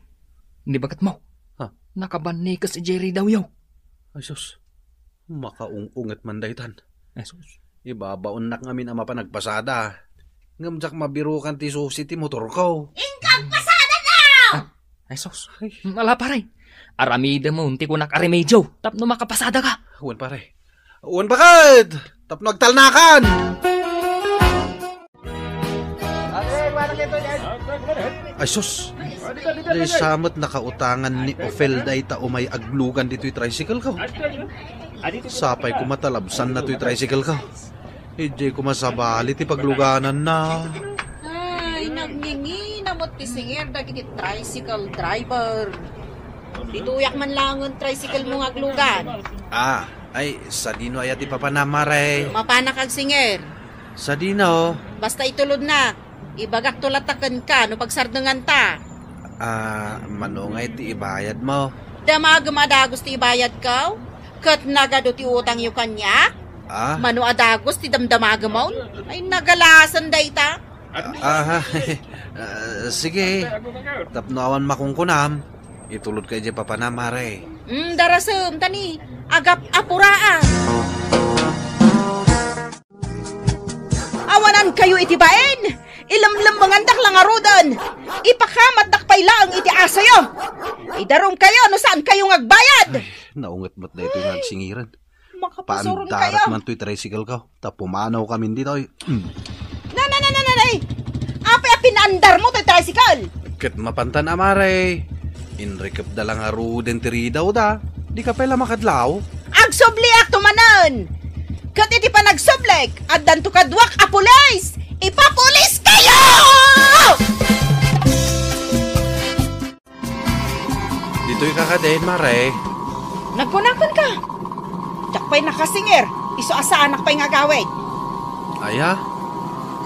Ni baketmo. Ha? Nakabannikes idiay ridawyo. Ay sus. Makaung-unget man daytan. Ay sus. Ibabaonnak ngamin a mapan agpasada. Ngem diak mabirukan ti susi ti motorko. Inka agpasadada! Ah, ay sus. Ay. Ala, pare. Aramidem ti kunak a remedio tapno makapasadaka. Wen, pare. Wen, baket! tapno agtalnakan. Ay sus, daysa met nakautangan ni Ofel dayta umay aglugan ditoy tricycle ko. Sapay koma ta labsanna toy tricycle ko. Idiay koma sabali ti paglugananna. Ay, nagngingina met ti singer dagiti tricycle driver. Ditoyak man laengen tricycle mo nga aglugan. Ah, ay, sadino aya ti papanam, Mare? Mapanak agsinger. Sadino? Basta itulodnak. Ibagakto latta kenka no pagsardenganta. Ah, mano ngay ti ibayad mo? Damagem a dagus ti ibayad ko? Ket nagadu ti utangyo kaniak? Ah? Mano a dagus ti damdamagem? Ay, nagalasan dayta. Ah, ah, sige. Tapno awan makunkunam, itulodka idiay papanam, Mare. Mm, darasem, tani. Agap-apuraan. Awanankayo iti bain! Ilemlemmengandak la ngaruden! Ipakamatdak pay laeng iti asoyo! Idarumkayo no saankayo nga agbayad! Ay, naunget met daytoy nga agsingiran. Makapusuron kayo! Paandarak man toy tricycle ko, ta pumanawkamin ditoy. Mm. Na, na, na, na, na, na! Apay a pinaandar mo toy tricycle? Ket mapantan a, Mare. Inrikepda la ngaruden ti ridawda. Dika pay la makadlaw? Agsubliakto manen! Ket iti panagsublek, addanto kaduak a pulis! Ipapulis kayo! Ditoy ka kadin, Mare. Nagkunakan ka. Diak pay nakasinger, isu a saanak pay nga agawid. Aya?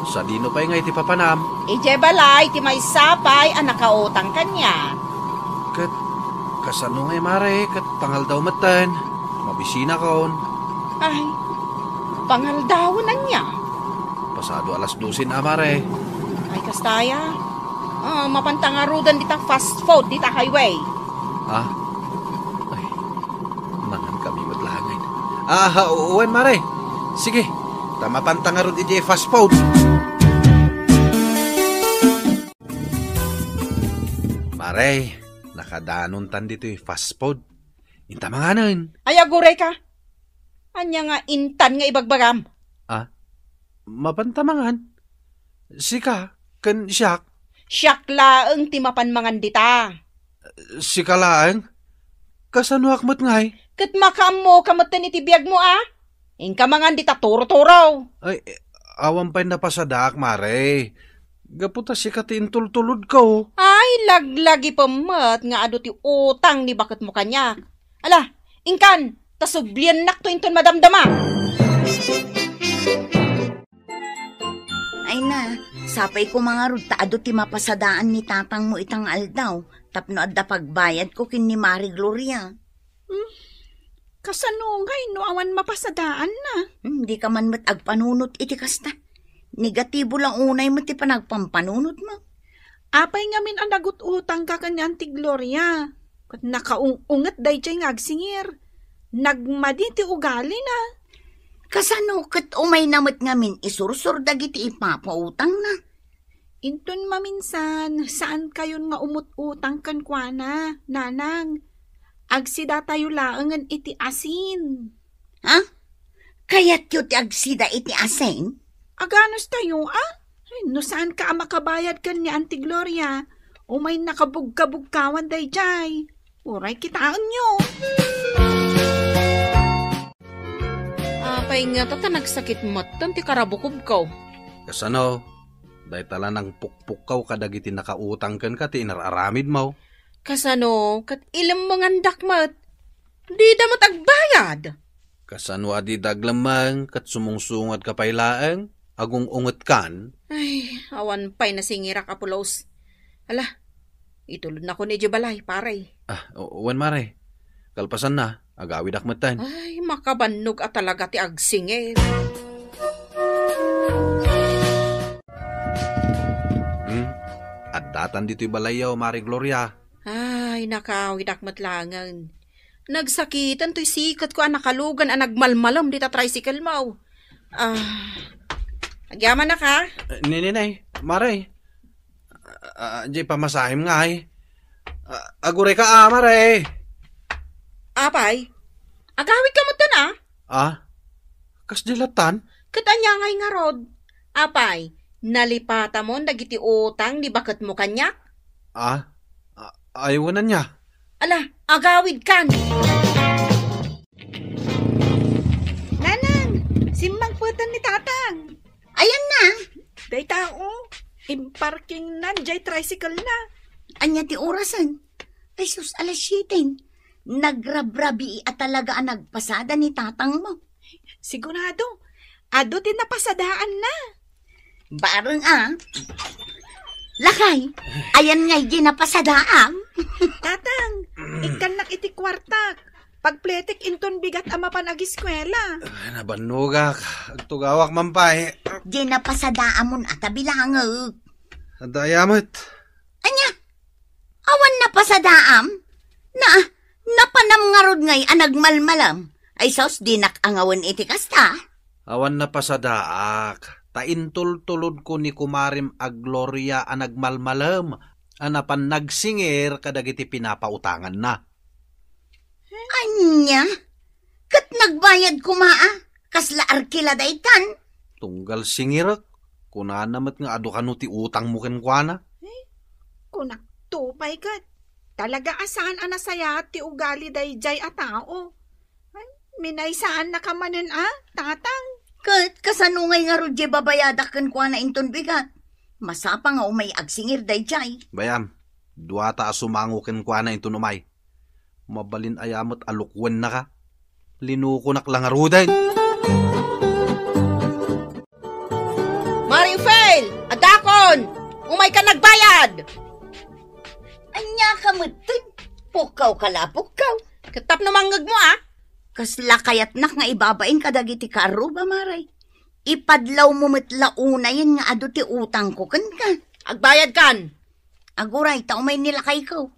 Sadino pay nga iti papanam? Idiay balay ti maysa pay a nakautang kaniak. Ket kasano ngay, Mare, ket pangaldaw metten? Mabisinakon. Ay, pangaldawen ania? Pasado alas dosen a, Mare. Ay, kasta aya. Ah, mapanta ngaruden dita fast food dita highway. Ah? Ay, mangan kami met laengen. Ah, wen, Mare. Sige, ta mapanta ngarud idiay fast food. Mare, nakadanontan ditoy fast food. Inta manganen. Ay, aguray ka. Ania nga intan nga ibagbagam? Ah, mapanta mangan? Sika, ken siak? Siak laeng ti mapan mangan dita. Sika laeng? Kasanoak met ngay? Ket makaammoka metten iti biagmo a? Inka mangan dita turo-turo. Ay, awan pay napasadaak, Mare. Gapu ta sika ti intultulodko. Ay, laglagipem met nga adu ti utang ni baketmo kaniak. Ala, inkan, ta subliennakto inton madamdama. Ay na, sapay koma ngarud ta adu ti mapasadaan ni tatangmo ita nga aldaw tapno adda pagbayadko ken ni Mari Gloria. Hmm? Kasano ngay no awan mapasadaanna? Hmm, dika man met agpanunot iti kasta. Negatibo la unay met ti panagpampanunotmo. Apay ngamin a nagut-utangka ken ni Auntie Gloria? Ket nakaung-unget daydiay nga agsingir. Nagmadi ti ugalina. Kasano ket umayna met ngamin isursor dagiti ipapautangna? Inton maminsan, saankayon nga umut-utang kenkuana, nanang. Agsidatayo laengen iti asin. Ha? Kayatyo ti agsida iti asin? Aganustayo, a? Ay, no saanka a makabayad ken ni Auntie Gloria, umaynaka bugkabugkawan daydiay. Uray kitaenyo. Apay ngata ta nagsakit metten ti karabukobko? Kasano? Dayta la nangpukpukkaw kadagiti nakautang kenka ti inar-aramidmo. Kasano? Ket ilemmengandak met. Dida met agbayad. Kasano a dida aglemmeng ket sumungsungad ka pay laeng? Agung-ungetkan? Ay, awan pay nasingirak, Apo Los. Ala, itulodnakon idiay balay, pare. Ah, o-, wen, mare. Kalpasanna, agawidak metten. Ay, makabannog a talaga ti agsingir. Hmm? Addatan ditoy balayyo, Mare Gloria. Ay, nakawidak met laengen. Nagsakiten toy siketko a nakalugan a nagmalmalem dita tricycle mo. Ah, agyamanak, ha? Eh, ni, ni, ni, mare. Ah, ah, di pamasahem nga, ay. Ah, aguray ka, ah, mare. Apay, agawid ka met, ah? Ah? Kasdi lattan? Ket ania ngay ngarud? Apay, nalipatamon dagiti utang ni baketmo kaniak? Ah, a-, ay, wen ania? Ala, agawidkan! Nanang, simmangpeten ni Tatang. Ayanna? Dayta, o, imparkingna diay tricycle na. Ania ti orasen? Ay sus, alas siete. Nagrabrabii a talaga a nagpasada ni tatangmo. Sigurado, adu ti napasadaanna. Bareng a. Lakay, ayan ngay di napasadaam. Tatang, ikkannak iti kuartak. Pagpletek inton bigat a mapan agiskuela. Ay, nabannogak. Agtugawak man pay. Di napasadaamon a tabilangek. Adda aya met. Ania? Awan napasadaam? Na, napanam ngarud ngay a nagmalmalam? Ay sus, dinak angawen iti kasta. Awan napasadaak, ta intultulodko ni kumarem a Gloria a nagmalmalem a napan nagsingir kadagiti pinapautanganna. Ania? Ket nagbayad koma a? Kasla arkila daytan? Tunggal singirek, kunana met nga adu kano ti utangmo kenkuana. Eh, kunak to pay ket, talaga a saan a nasayaat ti ugali daydiay a tao. Ay, minaysaannaka manen a, Tatang. Ket kasano ngay ngarud diay babayadak kenkuana inton bigat? Masapa nga umay agsingir daydiay. Bayam, duata a sumango kenkuana inton umay. Mabalin aya met a lukuennaka? Linukonak la ngaruden. Mare Ufel! Addakon! Umayka nagbayad! Ania ka metten? Pukkaw ka la, pukkaw. Ket tapno mangngegmo, a? Kasla kayatnak nga ibabain kadagiti kaarruba, Mare. Ipadlawmo met la unayen nga adu ti utangko kenka. Agbayadkan. Aguray, ta umay ni lakayko.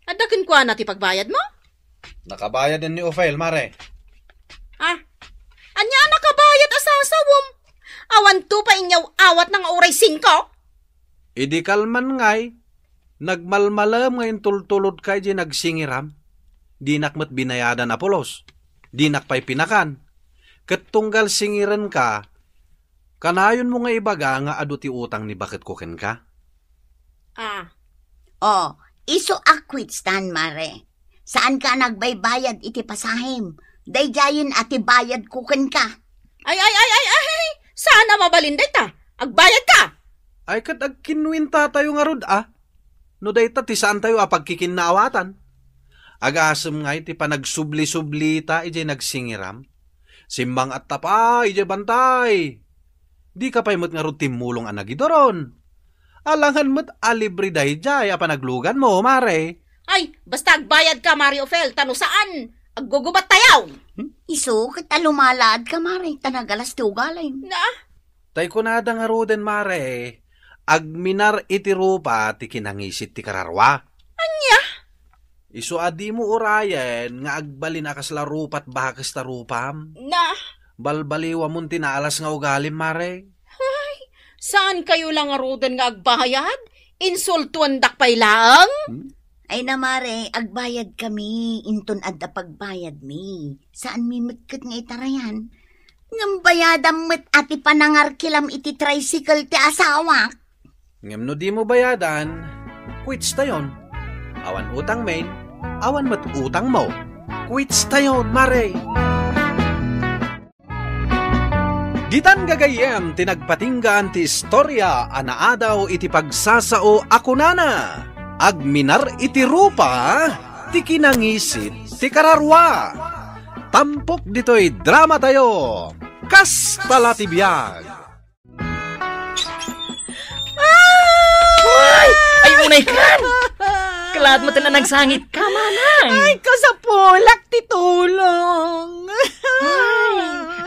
Adda kenkuana ti pagbayadmo? Nakabayad ni Ufel, Mare. Ah, ania a nakabayad a sasawem? Awan to pay inyaw-awatna nga uray singko? Idi kalman ngay, nagmalmalem nga intultulodka idiay nagsingiram. Dinak met binayadan a pulos. Dinak pay pinakan. Ket tunggal singirenka, kanayonmo nga ibaga nga adu ti utang ni baketko kenka? Ah. O, isu a quits tan, Mare. Saanka a nagbaybayad iti pasahem. Daydiayen a ti bayadko kenka. Ay, ay, ay, ay, ay! Saan a mabalin dayta? Agbayadka! Ay, ket agkinnuentatayo ngarud, a? No dayta ti saantayo a pagkikinnaawatan. Agasem ngay ti panagsubli-sublita idiay nagsingiram. Simmang-atta pay idiay bantay. Dika pay met ngarud timmulong a nagiduron. Alangan met a libre daydiay a panagluganmo, Mare. Ay, basta agbayadka, Mare Ufel, ta no saan, aggugubattayo. Hmm? Isu ket a lumalaadka, Mare, ta nagalas ti ugalim. Na? Tay kunada ngaruden, Mare, agminar iti rupa ti kinangisit ti kararua. Ania? Isu a dimo urayen nga agbalin a kasla rupat bakes ta rupam. Na? Balbaliwamon ti naalas nga ugalim, Mare. Ay, saankayo la ngaruden nga agbayad? Insultuendak pay laeng? Hmm? Ay na, Mare, agbayadkami, inton adda pagbayadmi. Saanmi met ket nga itarayan. Ngem bayadam met a ti panangarkilam iti tricycle ti asawak. Ngem no dimo bayadan, quits tayon. Awan utang men, awan met utangmo. Quits tayon, Mare. Ditan gagayyem ti nagpatinggaan ti istoria a naadaw iti pagsasao a kunana, "Agminar iti rupa ti kinangisit ti kararua." Tampok ditoy dramatayo, Kasta la ti Biag. Ay! Ay, unay kan! Kalaat mo ta na nagsangit ka, manang! Ay, kasapulak ti tulong! Ay,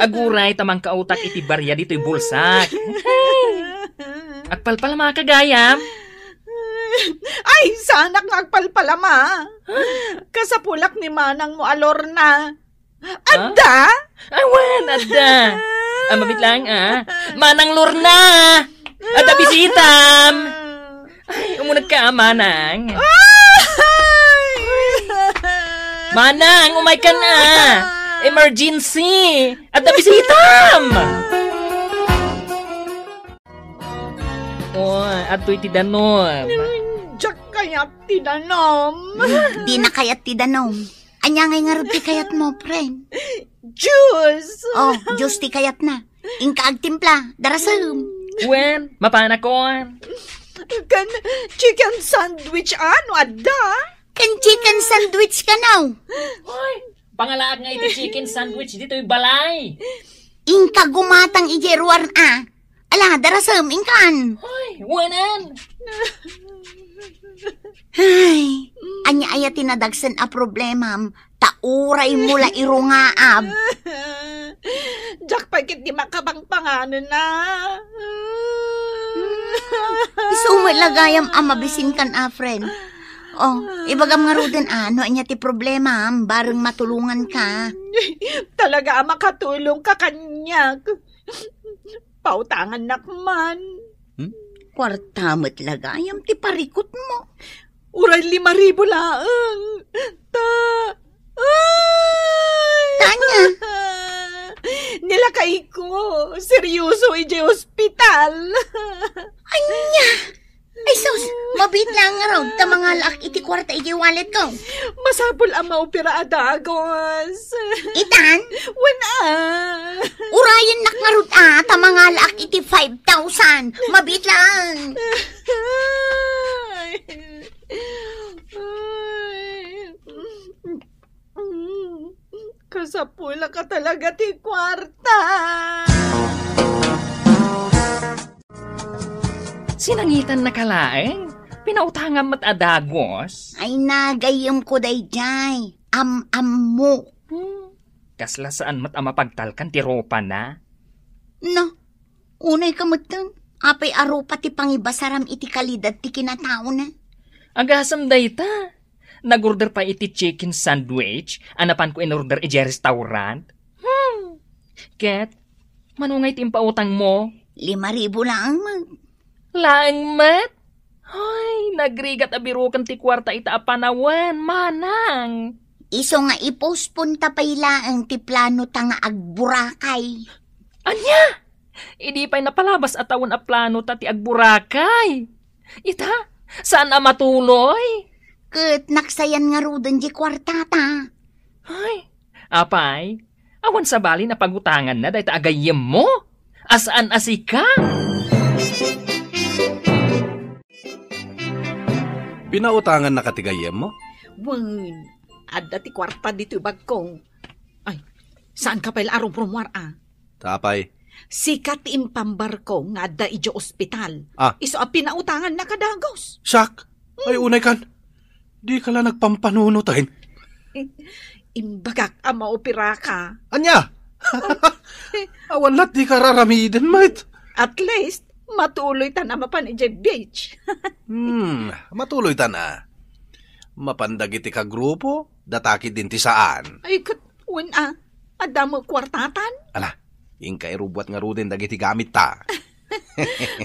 aguray ta mangkautak iti barya ditoy bulsak. Agpalpalama ka gayam? Ay, saanak nga agpalpalama. Kasapulak ni manang mo a Lorna. Adda? Awan, adda. Ang mabit lang, ah. Manang Lorna! Adda bisitam! Ay, umunag ka, ah, Manang. Ay! Manang, umay ka na! Emergency! Adda bisitam! Oh, adtoy ti danum. Diak kayat ti danum. Di na kayat ti danum. Ania ngay ngarud ti kayatmo, friend? Juice! Oh, juice ti kayatna. Inka agtimpla, darasem. Wen, mapanakon. Ken chicken sandwich, ano, adda? Ken chicken sandwich kano? Hoy, pangalaak nga iti chicken sandwich ditoy balay. Inka gumatang idiay ruar, a. Ala, darasem, inkan. Hoy, wanan. Ay, ania aya ti nadagsen a problemam? Ta uraymo la irungaab. Diak pay ket di makapangpanganen, a. Isu met la gayam a mabisinkan a, friend. Oh, ibagam ngaruden a, no ania ti problemam, bareng matulonganka. Talaga a makatulongka kaniak. Pautangannak man. Hmm? Kuarta met la gayam ti parikutmo. Uray lima ribu laeng. Ta, ay! Tanya? Nilakayko. Seryoso idiay ospital. Ania? Ay sus, mabiit laeng ngarud ta mangalaak iti kuarta idiay walletko. Masapul a maopera a dagos. Itan? Wen a. Urayennak ngarud a ta mangalaak iti five thousand. Mabiit laeng. Ay. Ay. Mm, kasapulak a talaga ti kuarta. Sinangitannaka laeng? Pinautangam met a dagos? Ay, nagayyemko daydiay. Am-ammok. Hmm. Kasla saan met a mapagtalkan ti rupana? No, unayka metten. Apay a rupa ti pangibasaram iti kalidad ti kinataona? Agasem dayta. Nag-order pay iti chicken sandwich a napanko in-order idiay restaurant. Hmm. Ket, mano ngay ti impautangmo? Lima ribu laeng met. Laeng met? Ay, nagrigat a biroken ti kuarta ita a panawen, manang. Isu nga i-postpone ta pay laeng ti planota nga agburakay. Ania? Idi pay napalabas a tawen a planota ti agburakay. Ita, saan a matuloy? Ket naksayan ngaruden diay kuartata. Ay, apay, awan sabali a pagutanganna dayta a gayyemmo? A saan a sika? Pinautangannaka ti gayyemmo? Wen, adda ti kuarta ditoy bagko. Ay, saanka pay la a rumrumuar a? Tapay. Sika ti impambarko nga adda idiay ospital. Ah. Isu a pinautangannaka dagos. Siak? Ay, hmm, unaykan. Dika la nagpampanunot, ay. Imbagak a maoperaka. Ania? Awan lat dika raramiden, met. At least, matuloytan a mapan idiay beach. Hmm, matuloytan a. Mapan dagiti kagrupo, data ketdin ti saan. Ay, ket, wen a, adda met kuartatan? Ala, inka irubbuat ngaruden dagiti gamitta.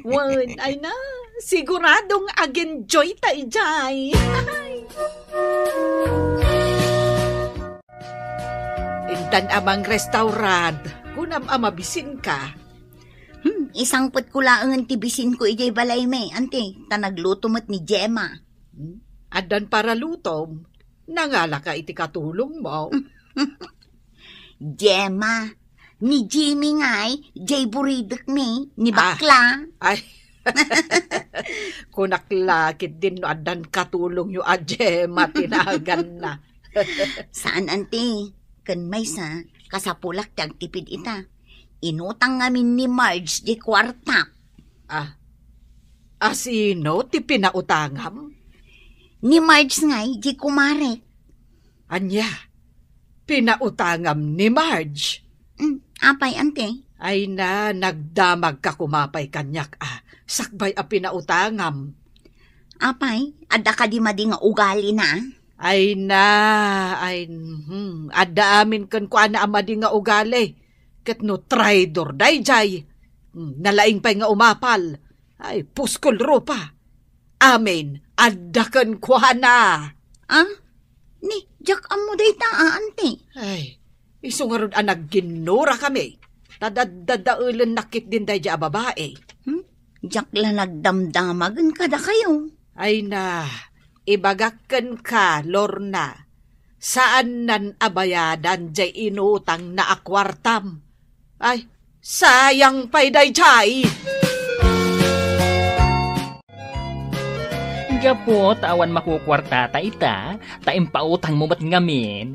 Wen, ay na, siguradong ag-enjoy ta idiay. Intan a mangrestaurant, kunam a mabisinka. Hmm, isangpetko laengen ti bisinko idiay balaymi, anti, ta nagluto met ni Gemma. Hmm? Addan paralutom, nangalaka iti katulongmo. Gemma, ni Jimmy ngay, jay buridekmi, ni, ah, bakla. Ay. Kunak la ketdin no addan katulongyo a Gemma ti naganna. Saan, anti. Ken maysa, kasapulak ti agtipid ita. Inutang ngamin ni Marge di kuarta. Ah, a sino ti pinautangam? Ni Marge ngay, di kumare. Ania? Pinautangam ni Marge? Mm, apay, ante? Ay na, nagdamagka koma pay kaniak, a, sakbay a pinautangam. Apay, adda kadi madi nga ugalina? Ay na, ay, hmm, adda amin kenkuana a madi nga ugali. Ket no traidor daydiay, hmm, nalaing pay nga umapal. Ay, puskol rupa. Amin, adda kenkuana. Ah? Ni, diak ammo dayta, a, ante. Ay, Isu ngarud a nagginnurakami, ta daddadaelennak ketdin daydiay a babai. Hmm? Diak la nagdamdama ken kadakayo. Ay na, ibagak kenka, Lorna, saannan a bayadan jay inutangna a kuartam. Ay, sayang pay daydiay! Gapu ta awan makukuartata ita, ta impautangmo met ngamin.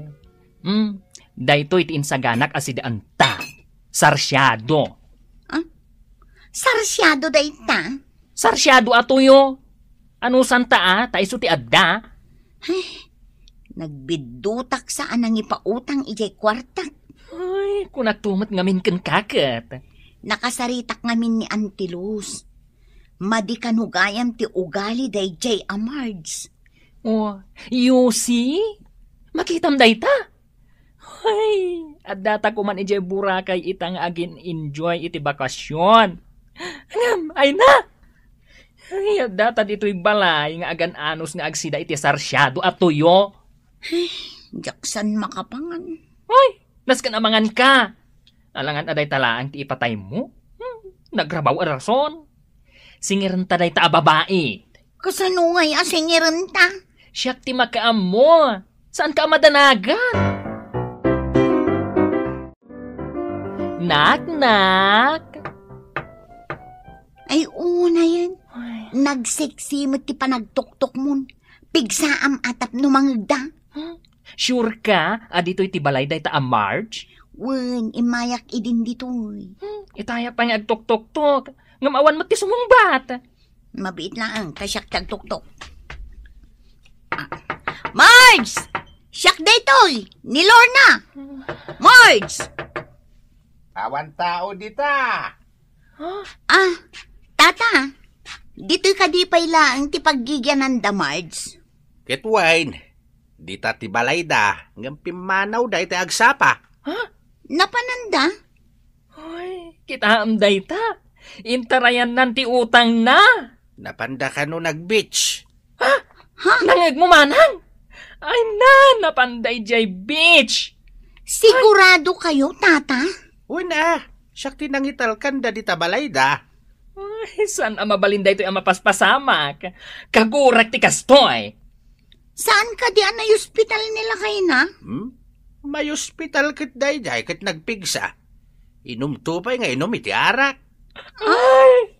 Hmm, daytoy ti insaganak a sidaanta. Sarsiado. Ah? Sarsiado dayta? Sarsiado a tuyo. Anusanta a, ta isu ti adda. Ay, nagbiddutak sa a nangipautang idiay kuartak. Ay, kunakto met ngamin kenka ket. Nakasaritak ngamin ni Auntie Luz. Madi kano gayam ti ugali daydiay a Marge. Oh, you see? Makitam dayta? Ay, addata koman idiay Boracay ita nga agin-enjoy iti bakasion. Ngem, ay na! Ay, addata ditoy balay nga agan-anos nga agsida iti sarsiado a tuyo. Ay, diak san makapangan. Ay, nasken a manganka. Alangan a dayta laeng ti ipataymo. Hmm, nagrabaw a rason. Singirenta dayta a babai. Kasano ngay a singirenta? Siak ti makaammo. Saanka a madanagan? Nak, nak. Ay, unayen. Ay. Nagseksi met ti panagtoktok mon. Pigsaam a tapno mangegda. Hmm? Sure ka a ditoy ti balay dayta a Marge? Wen, immayak idin ditoy. Hmm, itaya pay nga agtoktoktok. Ngem awan met ti sumungbat. Mabiit laeng ta siak ti agtoktok. Ah. Marge! Siak daytoy! Ni Lorna! Marge! Awan tao dita! Ah, tata, ditoy kadi pay laeng ti paggigiananda, Marge? Ket wen, dita ti balayda, ngem pimmanawda iti agsapa. Ha? Napananda? Hoy, kitaem dayta. Intarayannan ti utangna. Napanda kano nag-beach? Ha? Ha? Nangngegmo manang? Ay na, napanda idiay beach. Sigurado kayo, tata? Wen a, siak ti nangitalkanda dita balayda. Ay, saan a mabalin daytoy a mapaspasamak? Kagurak ti kastoy. Saan kadi a nayospital ni lakayna? Hmm? Mayospital ket daydiay ket nagpigsa. Inumto pay nga inum iti arak. Ay!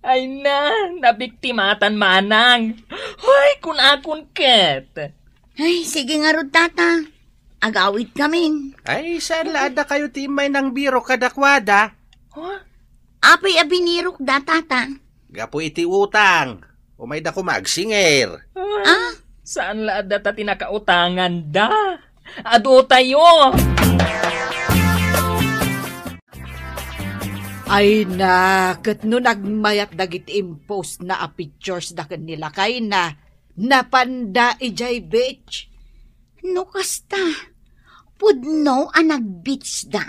Ay na, nabiktimatan manang. Hoy, kun-akon ket. Ay, sige ngarud, tata. Agawidkamin. Ay, saan la adda kayo ti immay nangbirok kadakuada? Huh? Apay a binirokda, tata? Gapu iti utang. Umayda koma agsingir. Ah? Saan la adda ta ti nakautanganda? Adu tayo! Ay na, ket no nagmayat dagiti impost na a pictures da ken ni lakayna, napanda idiay beach. No kasta, pudno a nag-beach da.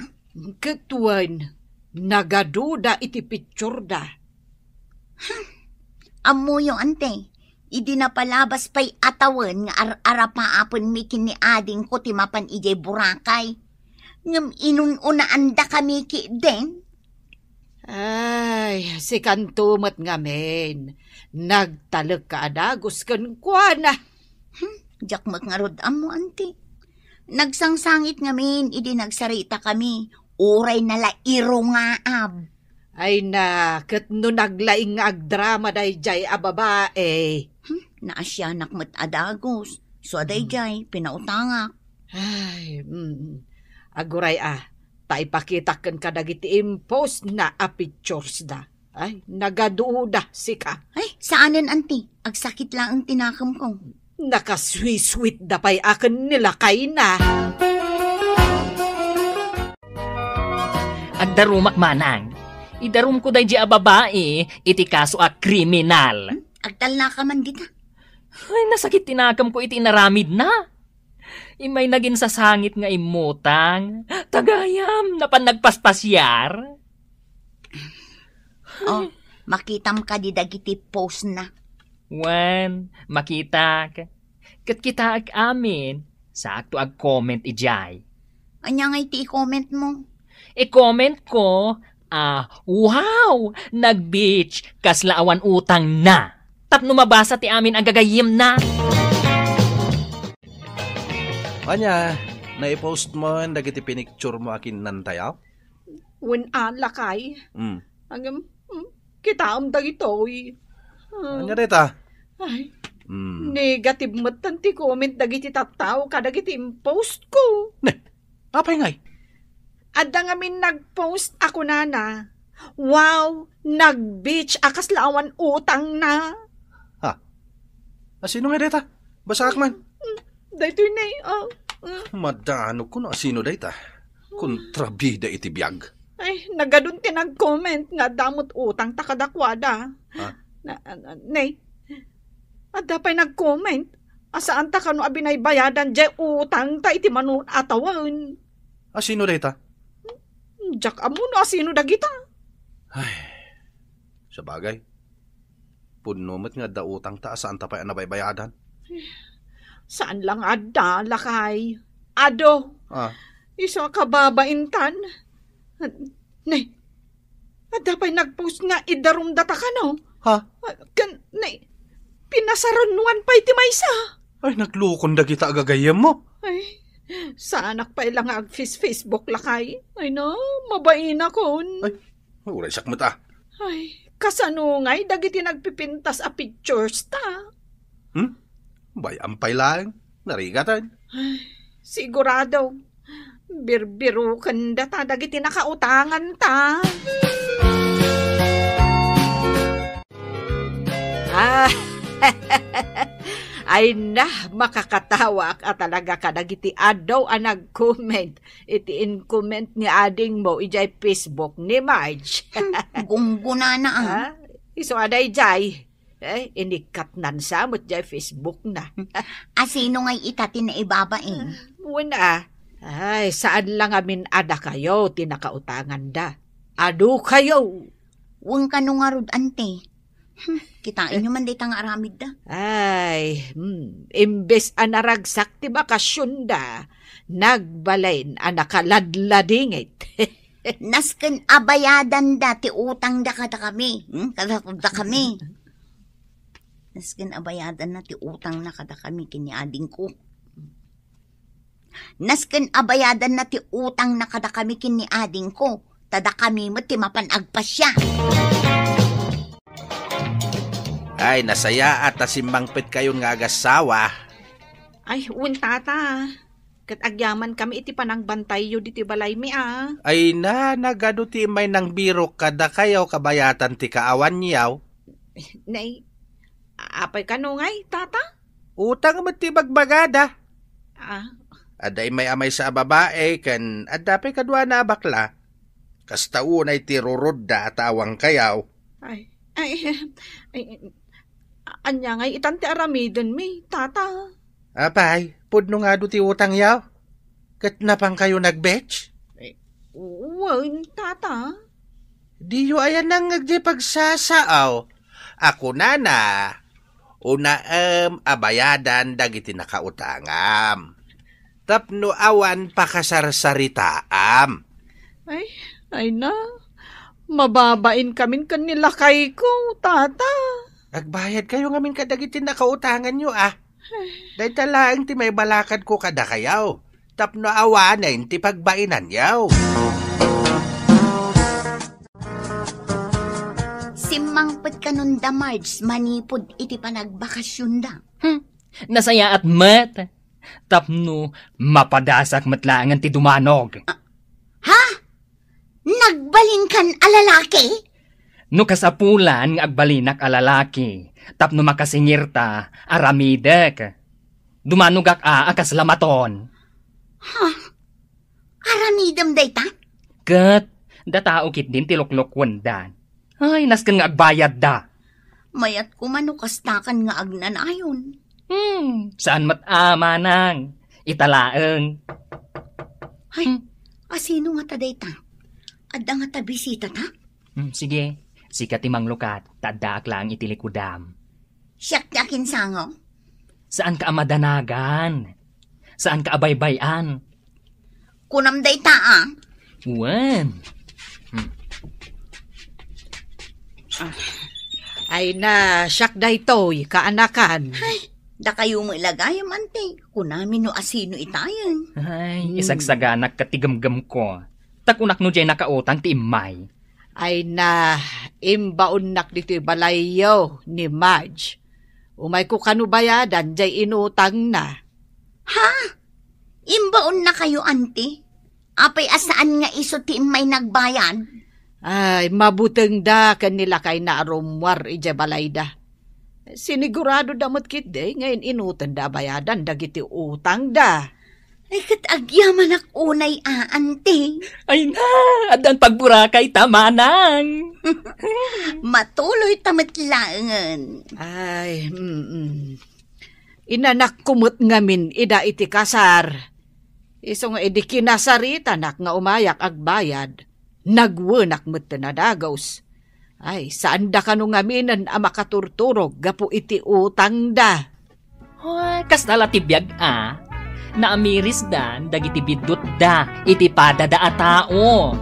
Ket wen, nagaduda iti picture da. Hmm. Ammoyo, ante, idi napalabas pay a tawen nga ar-arapaapenmi ken ni adingko ti mapan idiay Boracay. Ngem inun-unaandakami ketdin. Ay, sikanto met ngamin. Nagtalekka a dagus kenkuana. Hmm, diak met ngarud ammo, anti. Nagsangsangit ngamin idi nagsaritakami. Uray nalairungaab. Ay na, ket no naglaing nga agdrama daydiay a babae. Hmm, naasianak met a dagus. So, daydiay, pinautangak. Ay, mm. Aguray a, ta ipakitak ken kadagiti impost na a pictures da. Ay, nagaduda sika. Ay, saanen, anti. Agsakit laeng ti nakemko. Nakaswiswit da pay a ken ni lakayna. Agdarumak manang. Idarumko daydiay a babae iti kaso a kriminal. Hmm? Agtalnaka man dita. Ay, nasakit ti nakemko iti inaramidna. Immay naginsasangit nga immutang. Tagayam, napan nagpaspasiar. Oh, makitam kadi dagiti post na. Wen, makitak. Ket kitaek amin, saakto agcomment idiay. Ania ngay ti i-comment mo? I-comment ko, ah, "Wow! Nag-beach, kasla awan utang na." Tapno mabasa ti amin a gagayyemna. Ania, naipost mo dagiti pinicture mo a kinnantayo? Wen a, lakay. Mm. Agam, mm, kitaem dagitoy. Ah. Ania dayta? Ay, Mm. negative met ti comment dagiti tattao kadagiti impost ko. Ne, apay ngay? Adda ngamin nag-post a kunana, "Wow, nag-beach a kasla awan utang na." Ha? A, sino nga dayta? Basaak man. Mm, daytoy ne, ah, ah. Madanok no a sino dayta. Kontrabida iti biag. Ay, nagadun ti nag-comment nga adda met utang ta kadakuada. Ha? Na, na, ne, adda pay nag-comment a saan ta kano a binaybayadan jay utang ta iti mano a tawen. A sino dayta? Diak ammo no a sino dagita. Ay, sabagay. Pudno met nga adda utang ta a saan ta pay a nabaybayadan. Saan lang adda, lakay. Adu. Ah. Isu a kababaintan. Ne, adda pay nag-post nga idarum data kano. Ha? Ken, ne, pinasarunoan pay ti maysa. Ay, naglukon dagita a gagayyem mo. Ay, saanak pay la nga ag-face-, Facebook, lakay. Ay na, mabainakon. Ay, uray siak met a. Ay, kasano ngay dagiti nagpipintas a pictures ta? Hmm? Bay-am pay laeng. Narigaten. Ay, sigurado. Birbiruken data dagiti nakautangan ta. Ah, ay na, makakatawaak a talaga kadagiti adu a nag-comment iti in-comment ni adingmo idiay Facebook ni Marge. Hmm, gunggunana, ah. Ah, isu a daydiay. Eh, inikkatnan sa met diay Facebook na. A sino ngay ita ti naibabain? Wen a. Ay, saan la ngamin a dakayo ti nakautanganda. Adu kayo. Wen kano ngarud, ante. Hmm, kitaenyo man dayta nga aramidda. Ay, hmm, imbes a naragsak ti bakasionda, nagbalin a nakaladladingit. Nasken a bayadanda ti utangda kadakami, hmm? Kadakami. Nasken a bayadanna ti utangna kadakami ken ni adingko. Nasken a bayadanna ti utangna kadakami ken ni adingko, ta dakami met ti mapan agpasya. Ay, nasayaat a simmangpetkayon nga agassawa. Ay, wen, tata. Ket agyamankami iti panangbantayyo ditoy balaymi a. Ay na, nagadu ti immay nangbirok kadakayo kabayatan ti kaawanyo. Nay, apay kano ngay, tata? Utang met ti bagbagada. Ah. Adda immay a maysa a babae ken adda pay kaduana a bakla. Kasta unay ti rurudda a tawangkayo. Ay, ay, ay, ania ngay itan ti aramidenmi, tata? Apay, pudno nga adu ti utangyo? Ket napankayo nag-beach? Eh, wen, tata. Diyo aya nangngeg diay pagsasao a kunana, unaem a bayadan dagiti nakautangam tapno awan pakasarsaritaam. Ay, ay na. Mababain kamin ken ni lakayko, tata. Agbayadkayo ngamin kadagiti nakautanganyo, a. Dayta laeng ti maibalakadko kadakayo, tapno awanen ti pagbainanyo. Simmangpet kanon da Marge manipud iti panagbakasyonda. Hmm, nasayaat met. Tapno mapadasak met laengen ti dumanog. Ah, ha? Nagbalinkan a lalaki? No kasapulan nga agbalinak a lalaki, tapno makasingirta, aramidek. Dumanogak a, a kasla maton. Ha? Aramidem dayta? Ket, da tao ketdin ti luklukuenda. Ay, nasken nga agbayadda. Mayat koma no kastakan nga agnanayon. Hmm, saan met a, manang. Ita laeng. Ay, hmm. Asino ngata dayta? Adda ngata bisitata? Hmm, sige, sika ti manglukat, ta addaak laeng iti likudam. Siak ti akinsango? Saanka a madanagan. Saanka a baybay-an. Kunam dayta, a. Wen. Hmm. Ay na, siak daytoy, kaanakan. Ay, dakayo met la gayam, anti. Kunami no asino itayen. Ay, hmm, isagsaganak ket ti gemgemko. Ta kunak no diay nakautang ti immay. Ay na, imbaonnak ditoy balayyo ni Madge. Umayko kano bayadan diay inutangna. Ha? Imbaonnakayo, anti? Apay a saan nga isu ti immay nagbayad? Ay, mabutengda ken ni lakayna a rummuar idiay balayda. Siniguradoda met ketdi nga in-inutenda a bayadan dagiti utangda. Ay, ket agyamanak unay a, anti. Ay na, addan pagburakayta, manang. Matuloyta met laengen. Ay, mm. Inanakko met ngamin ida iti kasar. Isu nga idi kinasaritanak nga umayak agbayad, nagwenak met ti nadagus. Ay, saanda kano ngaminen a makaturturog gapu iti utangda. Hoy, kasta la ti biag a. Naamirisdan dagiti biddutda iti padada a tao.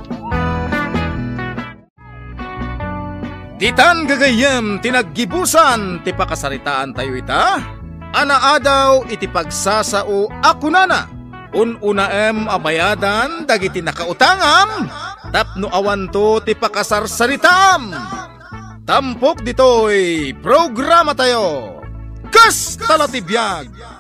Ditan gagayyem ti naggibusan ti pakasaritaantayo ita, a naadaw iti pagsasao a kunana, "Un-unaem a bayadan dagiti nakautangam tapno awanto ti pakasarsaritaam." Tampok ditoy programatayo, Kasta la ti Biag!